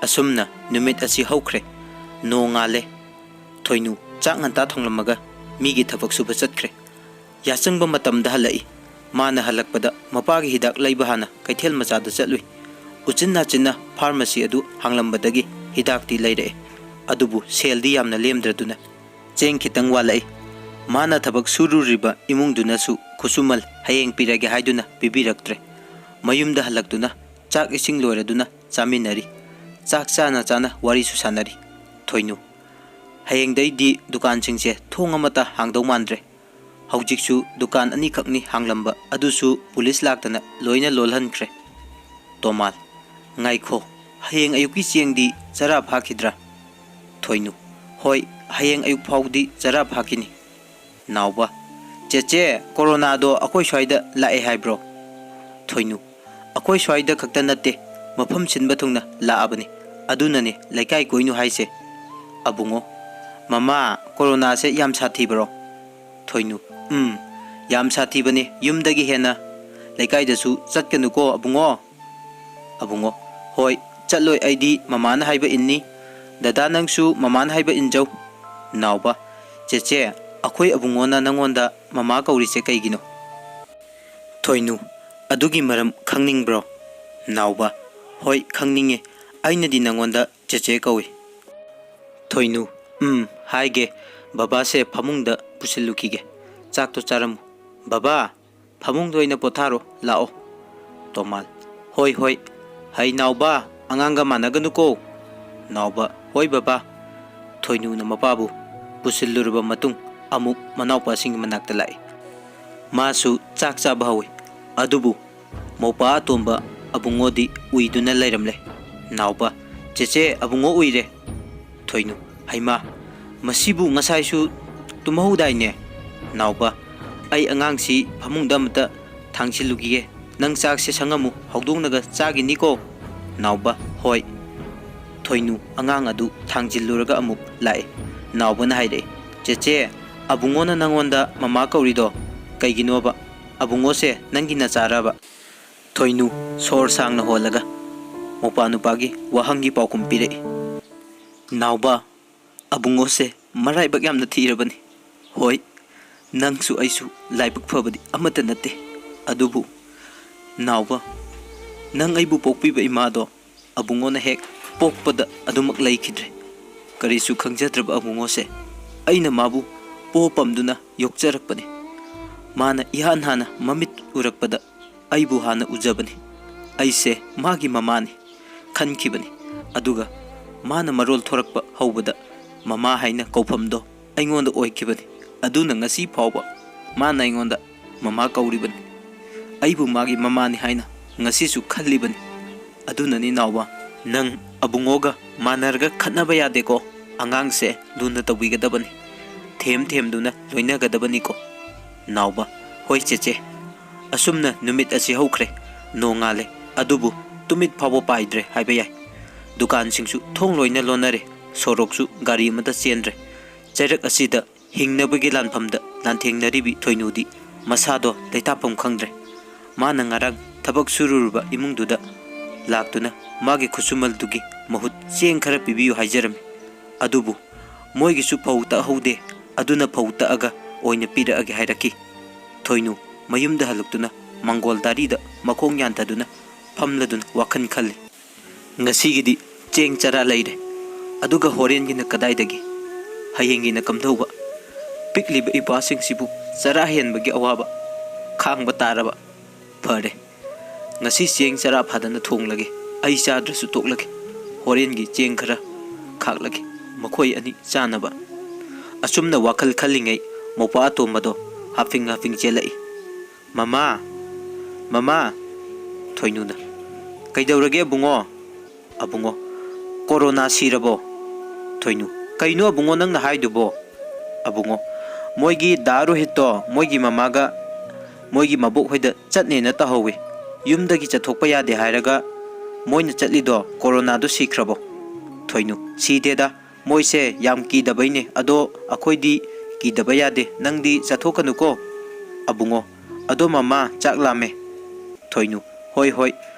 ꯑꯁꯨꯝꯅ ꯅꯨꯃꯤꯠ ꯑꯁꯤ ꯍꯧꯈ꯭ꯔꯦ꯫ ꯅꯣꯡꯉꯥꯜꯂꯦ꯫ ꯊꯣꯏꯅꯨ ꯆꯥꯛ ꯉꯟꯇꯥ ꯊꯣꯡꯂꯝꯃꯒ ꯃꯤꯒꯤ ꯊꯕꯛ ꯁꯨꯕ ꯆꯠꯈ꯭ꯔꯦ꯫ ꯌꯥꯆꯪꯕ ꯃꯇꯝꯗ ꯍꯜꯂꯛꯏ꯫ ꯃꯥꯅ ꯍꯜꯂꯛꯄꯗ ꯃꯄꯥꯒꯤ ꯍꯤꯗꯥꯛ ꯂꯩꯕ ꯍꯥꯟꯅ ꯀꯩꯊꯦꯜ ꯃꯆꯥꯗ ꯆꯠꯂꯨꯏ꯫ ꯎꯆꯤꯟ ꯅꯥꯆꯤꯟꯅ ꯐꯥꯔꯃꯥꯁꯤ ꯑꯗꯨ ꯍꯥꯡꯂꯝꯕꯗꯒꯤ ꯍꯤꯗꯥꯛꯇꯤ ꯂꯩꯔꯛꯑꯦ꯫ ꯑꯗꯨꯕꯨ ꯁꯦꯜꯗꯤ ꯌꯥꯝꯅ ꯂꯦꯝꯗ꯭ꯔꯗꯨꯅ ꯆꯦꯡ ꯈꯤꯇꯪ ꯋꯥꯠꯂꯛꯏ꯫ ꯃꯥꯅ ꯊꯕꯛ ꯁꯨꯔꯨꯔꯤꯕ ꯏꯃꯨꯡꯗꯨꯅꯁꯨ ꯈꯨꯠꯁꯨꯃꯜ ꯍꯌꯦꯡ ꯄꯤꯔꯒꯦ ꯍꯥꯏꯗꯨꯅ ꯄꯤꯕꯤꯔꯛꯇ꯭ꯔꯦ꯫ ꯃꯌꯨꯝꯗ ꯍꯜꯂꯛꯇꯨꯅ ꯆꯥꯛ ꯏꯁꯤꯡ ꯂꯣꯏꯔꯗꯨꯅ ꯆꯥꯃꯤꯟꯅꯔꯤ꯫ ꯆꯥꯛ ꯆꯥꯅ ꯆꯥꯅ ꯋꯥꯔꯤꯁꯨ ꯁꯥꯟꯅꯔꯤ꯫ ꯊꯣꯏꯅꯨ, ꯍꯌꯦꯡꯗꯩꯗꯤ ꯗꯨꯀꯥꯟꯁꯤꯡꯁꯦ ꯊꯣꯡ ꯑꯃꯠꯇ ꯍꯥꯡꯗꯧ ꯃꯥꯟꯗ꯭ꯔꯦ꯫ ꯍꯧꯖꯤꯛꯁꯨ ꯗꯨꯀꯥꯟ ꯑꯅꯤꯈꯛꯅꯤ ꯍꯥꯡꯂꯝꯕ, ꯑꯗꯨꯁꯨ ꯄꯨꯂꯤꯁ ꯂꯥꯛꯇꯅ ꯂꯣꯏꯅ ꯂꯣꯜꯍꯟꯈ꯭ꯔꯦ꯫ ꯇꯣꯃꯥꯜ, ꯉꯥꯏꯈꯣ, ꯍꯌꯦꯡ ꯑꯌꯨꯛꯀꯤ ꯆꯦꯡꯗꯤ ꯆꯔꯥ ꯐꯥꯈꯤꯗ꯭ꯔꯥ? ꯊꯣꯏꯅꯨ, ꯍꯣꯏ, ꯍꯌꯦꯡ ꯑꯌꯨꯛ ꯐꯥꯎꯗꯤ ꯆꯔꯥ ꯐꯥꯈꯤꯅꯤ꯫ ꯅꯥꯎꯕ, ꯆꯦꯆꯦ, ꯀꯣꯔꯣꯅꯥꯗꯣ ꯑꯩꯈꯣꯏ ꯁ꯭ꯋꯥꯏꯗ ꯂꯥꯛꯑꯦ ꯍꯥꯏꯕ꯭ꯔꯣ? ꯊꯣꯏꯅꯨ, ꯑꯩꯈꯣꯏ ꯁ꯭ꯋꯥꯏꯗ ꯈꯛꯇ ꯅꯠꯇꯦ, ꯃꯐꯝ ꯁꯤꯟꯕ ꯊꯨꯡꯅ ꯂꯥꯛꯑꯕꯅꯤ꯫ ꯑꯗꯨꯅꯅꯦ ꯂꯩꯀꯥꯏ ꯀꯣꯏꯅꯨ ꯍꯥꯏꯁꯦ꯫ ꯑꯕꯨꯡꯉꯣ, ꯃꯃꯥ, ꯀꯣꯔꯣꯅꯥꯁꯦ ꯌꯥꯝ ꯁꯥꯊꯤꯕ꯭ꯔꯣ? ꯊꯣꯏꯅꯨ, ꯎꯝ, ꯌꯥꯝ ꯁꯥꯊꯤꯕꯅꯦ꯫ ꯌꯨꯝꯗꯒꯤ ꯍꯦꯟꯅ ꯂꯩꯀꯥꯏꯗꯁꯨ ꯆꯠꯀꯅꯨꯀꯣ ꯑꯕꯨꯡꯉꯣ꯫ ꯑꯕꯨꯡꯉꯣ, ꯍꯣꯏ, ꯆꯠꯂꯣꯏ, ꯑꯩꯗꯤ ꯃꯃꯥꯅ ꯍꯥꯏꯕ ꯏꯟꯅꯤ꯫ ꯗꯗꯥ, ꯅꯪꯁꯨ ꯃꯃꯥꯅ ꯍꯥꯏꯕ ꯏꯟꯖꯧ꯫ ꯅꯥꯎꯕ, ꯆꯦꯆꯦ, ꯑꯩꯈꯣꯏ ꯑꯕꯨꯡꯉꯣꯅ ꯅꯪꯉꯣꯟꯗ ꯃꯃꯥ ꯀꯧꯔꯤꯁꯦ ꯀꯩꯒꯤꯅꯣ? ꯊꯣꯏꯅꯨ, ꯑꯗꯨꯒꯤ ꯃꯔꯝ ꯈꯪꯅꯤꯡꯕ꯭ꯔꯣ? ꯅꯥꯎꯕ, ꯍꯣꯏ, ꯈꯪꯅꯤꯡꯉꯦ꯫ ꯑꯩꯅꯗꯤ ꯅꯪꯉꯣꯟꯗ ꯆꯦꯆꯦ ꯀꯧꯏ꯫ ꯊꯣꯏꯅꯨ, "ꯎꯝ, ꯍꯥꯏꯒꯦ꯫ ꯕꯕꯥꯁꯦ ꯐꯃꯨꯡꯗ ꯄꯨꯁꯤꯜꯂꯨꯈꯤꯒꯦ꯫ ꯆꯥꯛꯇꯣ ꯆꯥꯔꯝꯃꯨ꯫ ꯕꯕꯥ, ꯐꯃꯨꯡꯗ ꯑꯣꯏꯅ ꯄꯣꯊꯥꯔꯣ, ꯂꯥꯛꯑꯣ꯫" ꯇꯣꯃꯥꯜ, "ꯍꯣꯏ, ꯍꯣꯏ꯫" "ꯍꯩ ꯅꯥꯎꯕ, ꯑꯉꯥꯡꯒ ꯃꯥꯟꯅꯒꯅꯨꯀꯣ꯫" ꯅꯥꯎꯕ, "ꯍꯣꯏ ꯕꯕꯥ꯫" ꯊꯣꯏꯅꯨꯅ ꯃꯄꯥꯕꯨ ꯄꯨꯁꯤꯜꯂꯨꯔꯕ ꯃꯇꯨꯡ ꯑꯃꯨꯛ ꯃꯅꯥꯎꯄꯥꯁꯤꯡꯒꯤ ꯃꯅꯥꯛꯇ ꯂꯥꯛꯏ꯫ ꯃꯥꯁꯨ ꯆꯥꯛ ꯆꯥꯕ ꯍꯧꯏ꯫ ꯑꯗꯨꯕꯨ ꯃꯧꯄꯥ ꯑꯇꯣꯝꯕ ꯑꯕꯨꯡꯉꯣꯗꯤ ꯎꯏꯗꯨꯅ ꯂꯩꯔꯝꯂꯦ꯫ ꯅꯥꯎꯕ, "ꯆꯦꯆꯦ, ꯑꯕꯨꯡꯉꯣ ꯎꯏꯔꯦ꯫" ꯊꯣꯏꯅꯨ, "ꯍꯩꯃꯥ, ꯃꯁꯤꯕꯨ ꯉꯁꯥꯏꯁꯨ ꯇꯨꯝꯍꯧꯗꯥꯏꯅꯦ?" ꯅꯥꯎꯕ, "ꯑꯩ ꯑꯉꯥꯡꯁꯤ ꯐꯃꯨꯡꯗ ꯑꯃꯇ ꯊꯥꯡꯖꯤꯜꯂꯨꯈꯤꯒꯦ꯫ ꯅꯪ ꯆꯥꯛꯁꯦ ꯁꯪꯉꯝꯃꯨ, ꯍꯧꯗꯣꯡꯅꯒ ꯆꯥꯈꯤꯅꯤꯀꯣ꯫" ꯅꯥꯎꯕ, "ꯍꯣꯏ꯫" ꯊꯣꯏꯅꯨ ꯑꯉꯥꯡ ꯑꯗꯨ ꯊꯥꯡꯖꯤꯜꯂꯨꯔꯒ ꯑꯃꯨꯛ ꯂꯥꯛꯑꯦ꯫ ꯅꯥꯎꯕꯅ ꯍꯥꯏꯔꯛꯑꯦ, "ꯆꯦꯆꯦ, ꯑꯕꯨꯡꯉꯣꯅ ꯅꯪꯉꯣꯟꯗ ꯃꯃꯥ ꯀꯧꯔꯤꯗꯣ ꯀꯩꯒꯤꯅꯣꯕ? ꯑꯕꯨꯡꯉꯣꯁꯦ ꯅꯪꯒꯤ ꯅꯆꯥꯔꯕ?" ꯊꯣꯏꯅꯨ ꯁꯣꯔ ꯁꯥꯡꯅ ꯍꯣꯜꯂꯒ ꯃꯧꯄꯥ ꯅꯨꯄꯥꯒꯤ ꯋꯥꯍꯪꯒꯤ ꯄꯥꯎꯈꯨꯝ ꯄꯤꯔꯛꯏ꯫ ꯅꯥꯎꯕ, "ꯑꯕꯨꯡꯉꯣꯁꯦ ꯃꯔꯥꯏꯕꯛ ꯌꯥꯝꯅ ꯊꯤꯔꯕꯅꯤ꯫ ꯍꯣꯏ, ꯅꯪꯁꯨ ꯑꯩꯁꯨ ꯂꯥꯏꯕꯛ ꯐꯕꯗꯤ ꯑꯃꯠꯇ ꯅꯠꯇꯦ꯫ ꯑꯗꯨꯕꯨ ꯅꯥꯎꯕ, ꯅꯪ ꯑꯩꯕꯨ ꯄꯣꯛꯄꯤꯕ ꯏꯃꯥꯗꯣ ꯑꯕꯨꯡꯉꯣꯅ ꯍꯦꯛ ꯄꯣꯛꯄꯗ ꯑꯗꯨꯃꯛ ꯂꯩꯈꯤꯗ꯭ꯔꯦ꯫ ꯀꯔꯤꯁꯨ ꯈꯪꯖꯗ꯭ꯔꯕ ꯑꯕꯨꯡꯉꯣꯁꯦ ꯑꯩꯅ ꯃꯥꯕꯨ ꯄꯣ ꯄꯝꯗꯨꯅ ꯌꯣꯛꯆꯔꯛꯄꯅꯤ꯫ ꯃꯥꯅ ꯏꯍꯥꯟ ꯍꯥꯟꯅ ꯃꯃꯤꯠ ꯎꯔꯛꯄꯗ ꯑꯩꯕꯨ ꯍꯥꯟꯅ ꯎꯖꯕꯅꯤ꯫ ꯑꯩꯁꯦ ꯃꯥꯒꯤ ꯃꯃꯥꯅꯤ ꯈꯟꯈꯤꯕꯅꯤ꯫ ꯑꯗꯨꯒ ꯃꯥꯅ ꯃꯔꯣꯜ ꯊꯣꯔꯛꯄ ꯍꯧꯕꯗ ꯃꯃꯥ ꯍꯥꯏꯅ ꯀꯧꯐꯝꯗꯣ ꯑꯩꯉꯣꯟꯗ ꯑꯣꯏꯈꯤꯕꯅꯤ꯫ ꯑꯗꯨꯅ ꯉꯁꯤ ꯐꯥꯎꯕ ꯃꯥꯅ ꯑꯩꯉꯣꯟꯗ ꯃꯃꯥ ꯀꯧꯔꯤꯕꯅꯤ꯫ ꯑꯩꯕꯨ ꯃꯥꯒꯤ ꯃꯃꯥꯅꯤ ꯍꯥꯏꯅ ꯉꯁꯤꯁꯨ ꯈꯜꯂꯤꯕꯅꯤ꯫ ꯑꯗꯨꯅꯅꯤ ꯅꯥꯎꯕ, ꯅꯪ ꯑꯕꯨꯡꯉꯣꯒ ꯃꯥꯟꯅꯔꯒ ꯈꯠꯅꯕ ꯌꯥꯗꯦꯀꯣ꯫ ꯑꯉꯥꯡꯁꯦ ꯂꯨꯅ ꯇꯧꯕꯤꯒꯗꯕꯅꯤ, ꯊꯦꯝ ꯊꯦꯝꯗꯨꯅ ꯂꯣꯏꯅꯒꯗꯕꯅꯤꯀꯣ꯫" ꯅꯥꯎꯕ, "ꯍꯣꯏ ꯆꯦꯆꯦ꯫" ꯑꯁꯨꯝꯅ ꯅꯨꯃꯤꯠ ꯑꯁꯤ ꯍꯧꯈ꯭ꯔꯦ꯫ ꯅꯣꯡꯉꯥꯜꯂꯦ, ꯑꯗꯨꯕꯨ ꯇꯨꯃꯤꯠ ꯐꯥꯎꯕ ꯄꯥꯏꯗ꯭ꯔꯦ ꯍꯥꯏꯕ ꯌꯥꯏ꯫ ꯗꯨꯀꯥꯟꯁꯤꯡꯁꯨ ꯊꯣꯡ ꯂꯣꯏꯅ ꯂꯣꯟꯅꯔꯦ꯫ ꯁꯣꯔꯣꯛꯁꯨ ꯒꯥꯔꯤ ꯑꯃꯠꯇ ꯆꯦꯟꯗ꯭ꯔꯦ꯫ ꯆꯩꯔꯛ ꯑꯁꯤꯗ ꯍꯤꯡꯅꯕꯒꯤ ꯂꯥꯟꯐꯝꯗ ꯂꯥꯟꯊꯦꯡꯅꯔꯤꯕꯤ ꯊꯣꯏꯅꯨꯗꯤ ꯃꯁꯥꯗꯣ ꯂꯩꯇꯥꯐꯝ ꯈꯪꯗ꯭ꯔꯦ꯫ ꯃꯥꯅ ꯉꯔꯥꯡ ꯊꯕꯛ ꯁꯨꯔꯨꯔꯕ ꯏꯃꯨꯡꯗꯨꯗ ꯂꯥꯛꯇꯨꯅ ꯃꯥꯒꯤ ꯈꯨꯠꯁꯨꯃꯜꯗꯨꯒꯤ ꯃꯍꯨꯠ ꯆꯦꯡ ꯈꯔ ꯄꯤꯕꯤꯌꯨ ꯍꯥꯏꯖꯔꯝꯃꯤ꯫ ꯑꯗꯨꯕꯨ ꯃꯣꯏꯒꯤꯁꯨ ꯐꯧ ꯇꯛꯍꯧꯗꯦ, ꯑꯗꯨꯅ ꯐꯧ ꯇꯛꯑꯒ ꯑꯣꯏꯅ ꯄꯤꯔꯛꯑꯒꯦ ꯍꯥꯏꯔꯛꯈꯤ꯫ ꯊꯣꯏꯅꯨ ꯃꯌꯨꯝꯗ ꯍꯜꯂꯛꯇꯨꯅ ꯃꯪꯒꯣꯜ ꯗꯥꯔꯤꯗ ꯃꯈꯣꯡ ꯌꯥꯟꯊꯗꯨꯅ ꯐꯝꯂꯗꯨꯅ ꯋꯥꯈꯜ ꯈꯜꯂꯤ꯫ ꯉꯁꯤꯒꯤꯗꯤ ꯆꯦꯡ ꯆꯔꯥ ꯂꯩꯔꯦ, ꯑꯗꯨꯒ ꯍꯣꯔꯦꯟꯒꯤꯅ ꯀꯗꯥꯏꯗꯒꯤ? ꯍꯌꯦꯡꯒꯤꯅ ꯀꯝꯗꯧꯕ? ꯄꯤꯛꯂꯤꯕ ꯏꯄꯥꯁꯤꯡꯁꯤꯕꯨ ꯆꯔꯥ ꯍꯦꯟꯕꯒꯤ ꯑꯋꯥꯕ ꯈꯥꯡꯕ ꯇꯥꯔꯕ? ꯐꯔꯦ, ꯉꯁꯤ ꯆꯦꯡ ꯆꯔꯥ ꯐꯥꯗꯅ ꯊꯣꯡꯂꯒꯦ꯫ ꯑꯩ ꯆꯥꯗ꯭ꯔꯁꯨ ꯇꯣꯛꯂꯒꯦ꯫ ꯍꯣꯔꯦꯟꯒꯤ ꯆꯦꯡ ꯈꯔ ꯈꯥꯛꯂꯒꯦ, ꯃꯈꯣꯏ ꯑꯅꯤ ꯆꯥꯅꯕ꯫ ꯑꯁꯨꯝꯅ ꯋꯥꯈꯜ ꯈꯜꯂꯤꯉꯩ ꯃꯧꯄ꯭ꯋꯥ ꯑꯇꯣꯝꯕꯗꯣ ꯍꯥꯐꯤꯡ ꯍꯥꯐꯤꯡ ꯆꯦꯜꯂꯛꯏ꯫ "ꯃꯃꯥ! ꯃꯃꯥ!" ꯊꯣꯏꯅꯨꯅ, "ꯀꯩꯗꯧꯔꯒꯦ ꯑꯕꯨꯡꯉꯣ?" ꯑꯕꯨꯡꯉꯣ, "ꯀꯣꯔꯣꯅꯥ ꯁꯤꯔꯕꯣ?" ꯊꯣꯏꯅꯨ, "ꯀꯩꯅꯣ ꯑꯕꯨꯡꯉꯣ ꯅꯪꯅ ꯍꯥꯏꯗꯨꯕꯣ?" ꯑꯕꯨꯡꯉꯣ, "ꯃꯣꯏꯒꯤ ꯗꯥ ꯔꯣꯍꯤꯠꯇꯣ ꯃꯣꯏꯒꯤ ꯃꯃꯥꯒ ꯃꯣꯏꯒꯤ ꯃꯕꯣꯛ ꯍꯣꯏꯗ ꯆꯠꯅꯦꯅ ꯇꯧꯍꯧꯋꯤ꯫ ꯌꯨꯝꯗꯒꯤ ꯆꯠꯊꯣꯛꯄ ꯌꯥꯗꯦ ꯍꯥꯏꯔꯒ ꯃꯣꯏꯅ ꯆꯠꯂꯤꯗꯣ ꯀꯣꯔꯣꯅꯥꯗꯣ ꯁꯤꯈ꯭ꯔꯕꯣ?" ꯊꯣꯏꯅꯨ, "ꯁꯤꯗꯦꯗ, ꯃꯣꯏꯁꯦ ꯌꯥꯝ ꯀꯤꯗꯕꯩꯅꯦ꯫ ꯑꯗꯣ ꯑꯩꯈꯣꯏꯗꯤ ꯀꯤꯗꯕ ꯌꯥꯗꯦ꯫ ꯅꯪꯗꯤ ꯆꯠꯊꯣꯛꯀꯅꯨꯀꯣ꯫" ꯑꯕꯨꯡꯉꯣ, "ꯑꯗꯣ ꯃꯃꯥ, ꯆꯥꯛ ꯂꯥꯝꯃꯦ꯫" ꯊꯣꯏꯅꯨ, "ꯍꯣꯏ, ꯍꯣꯏ,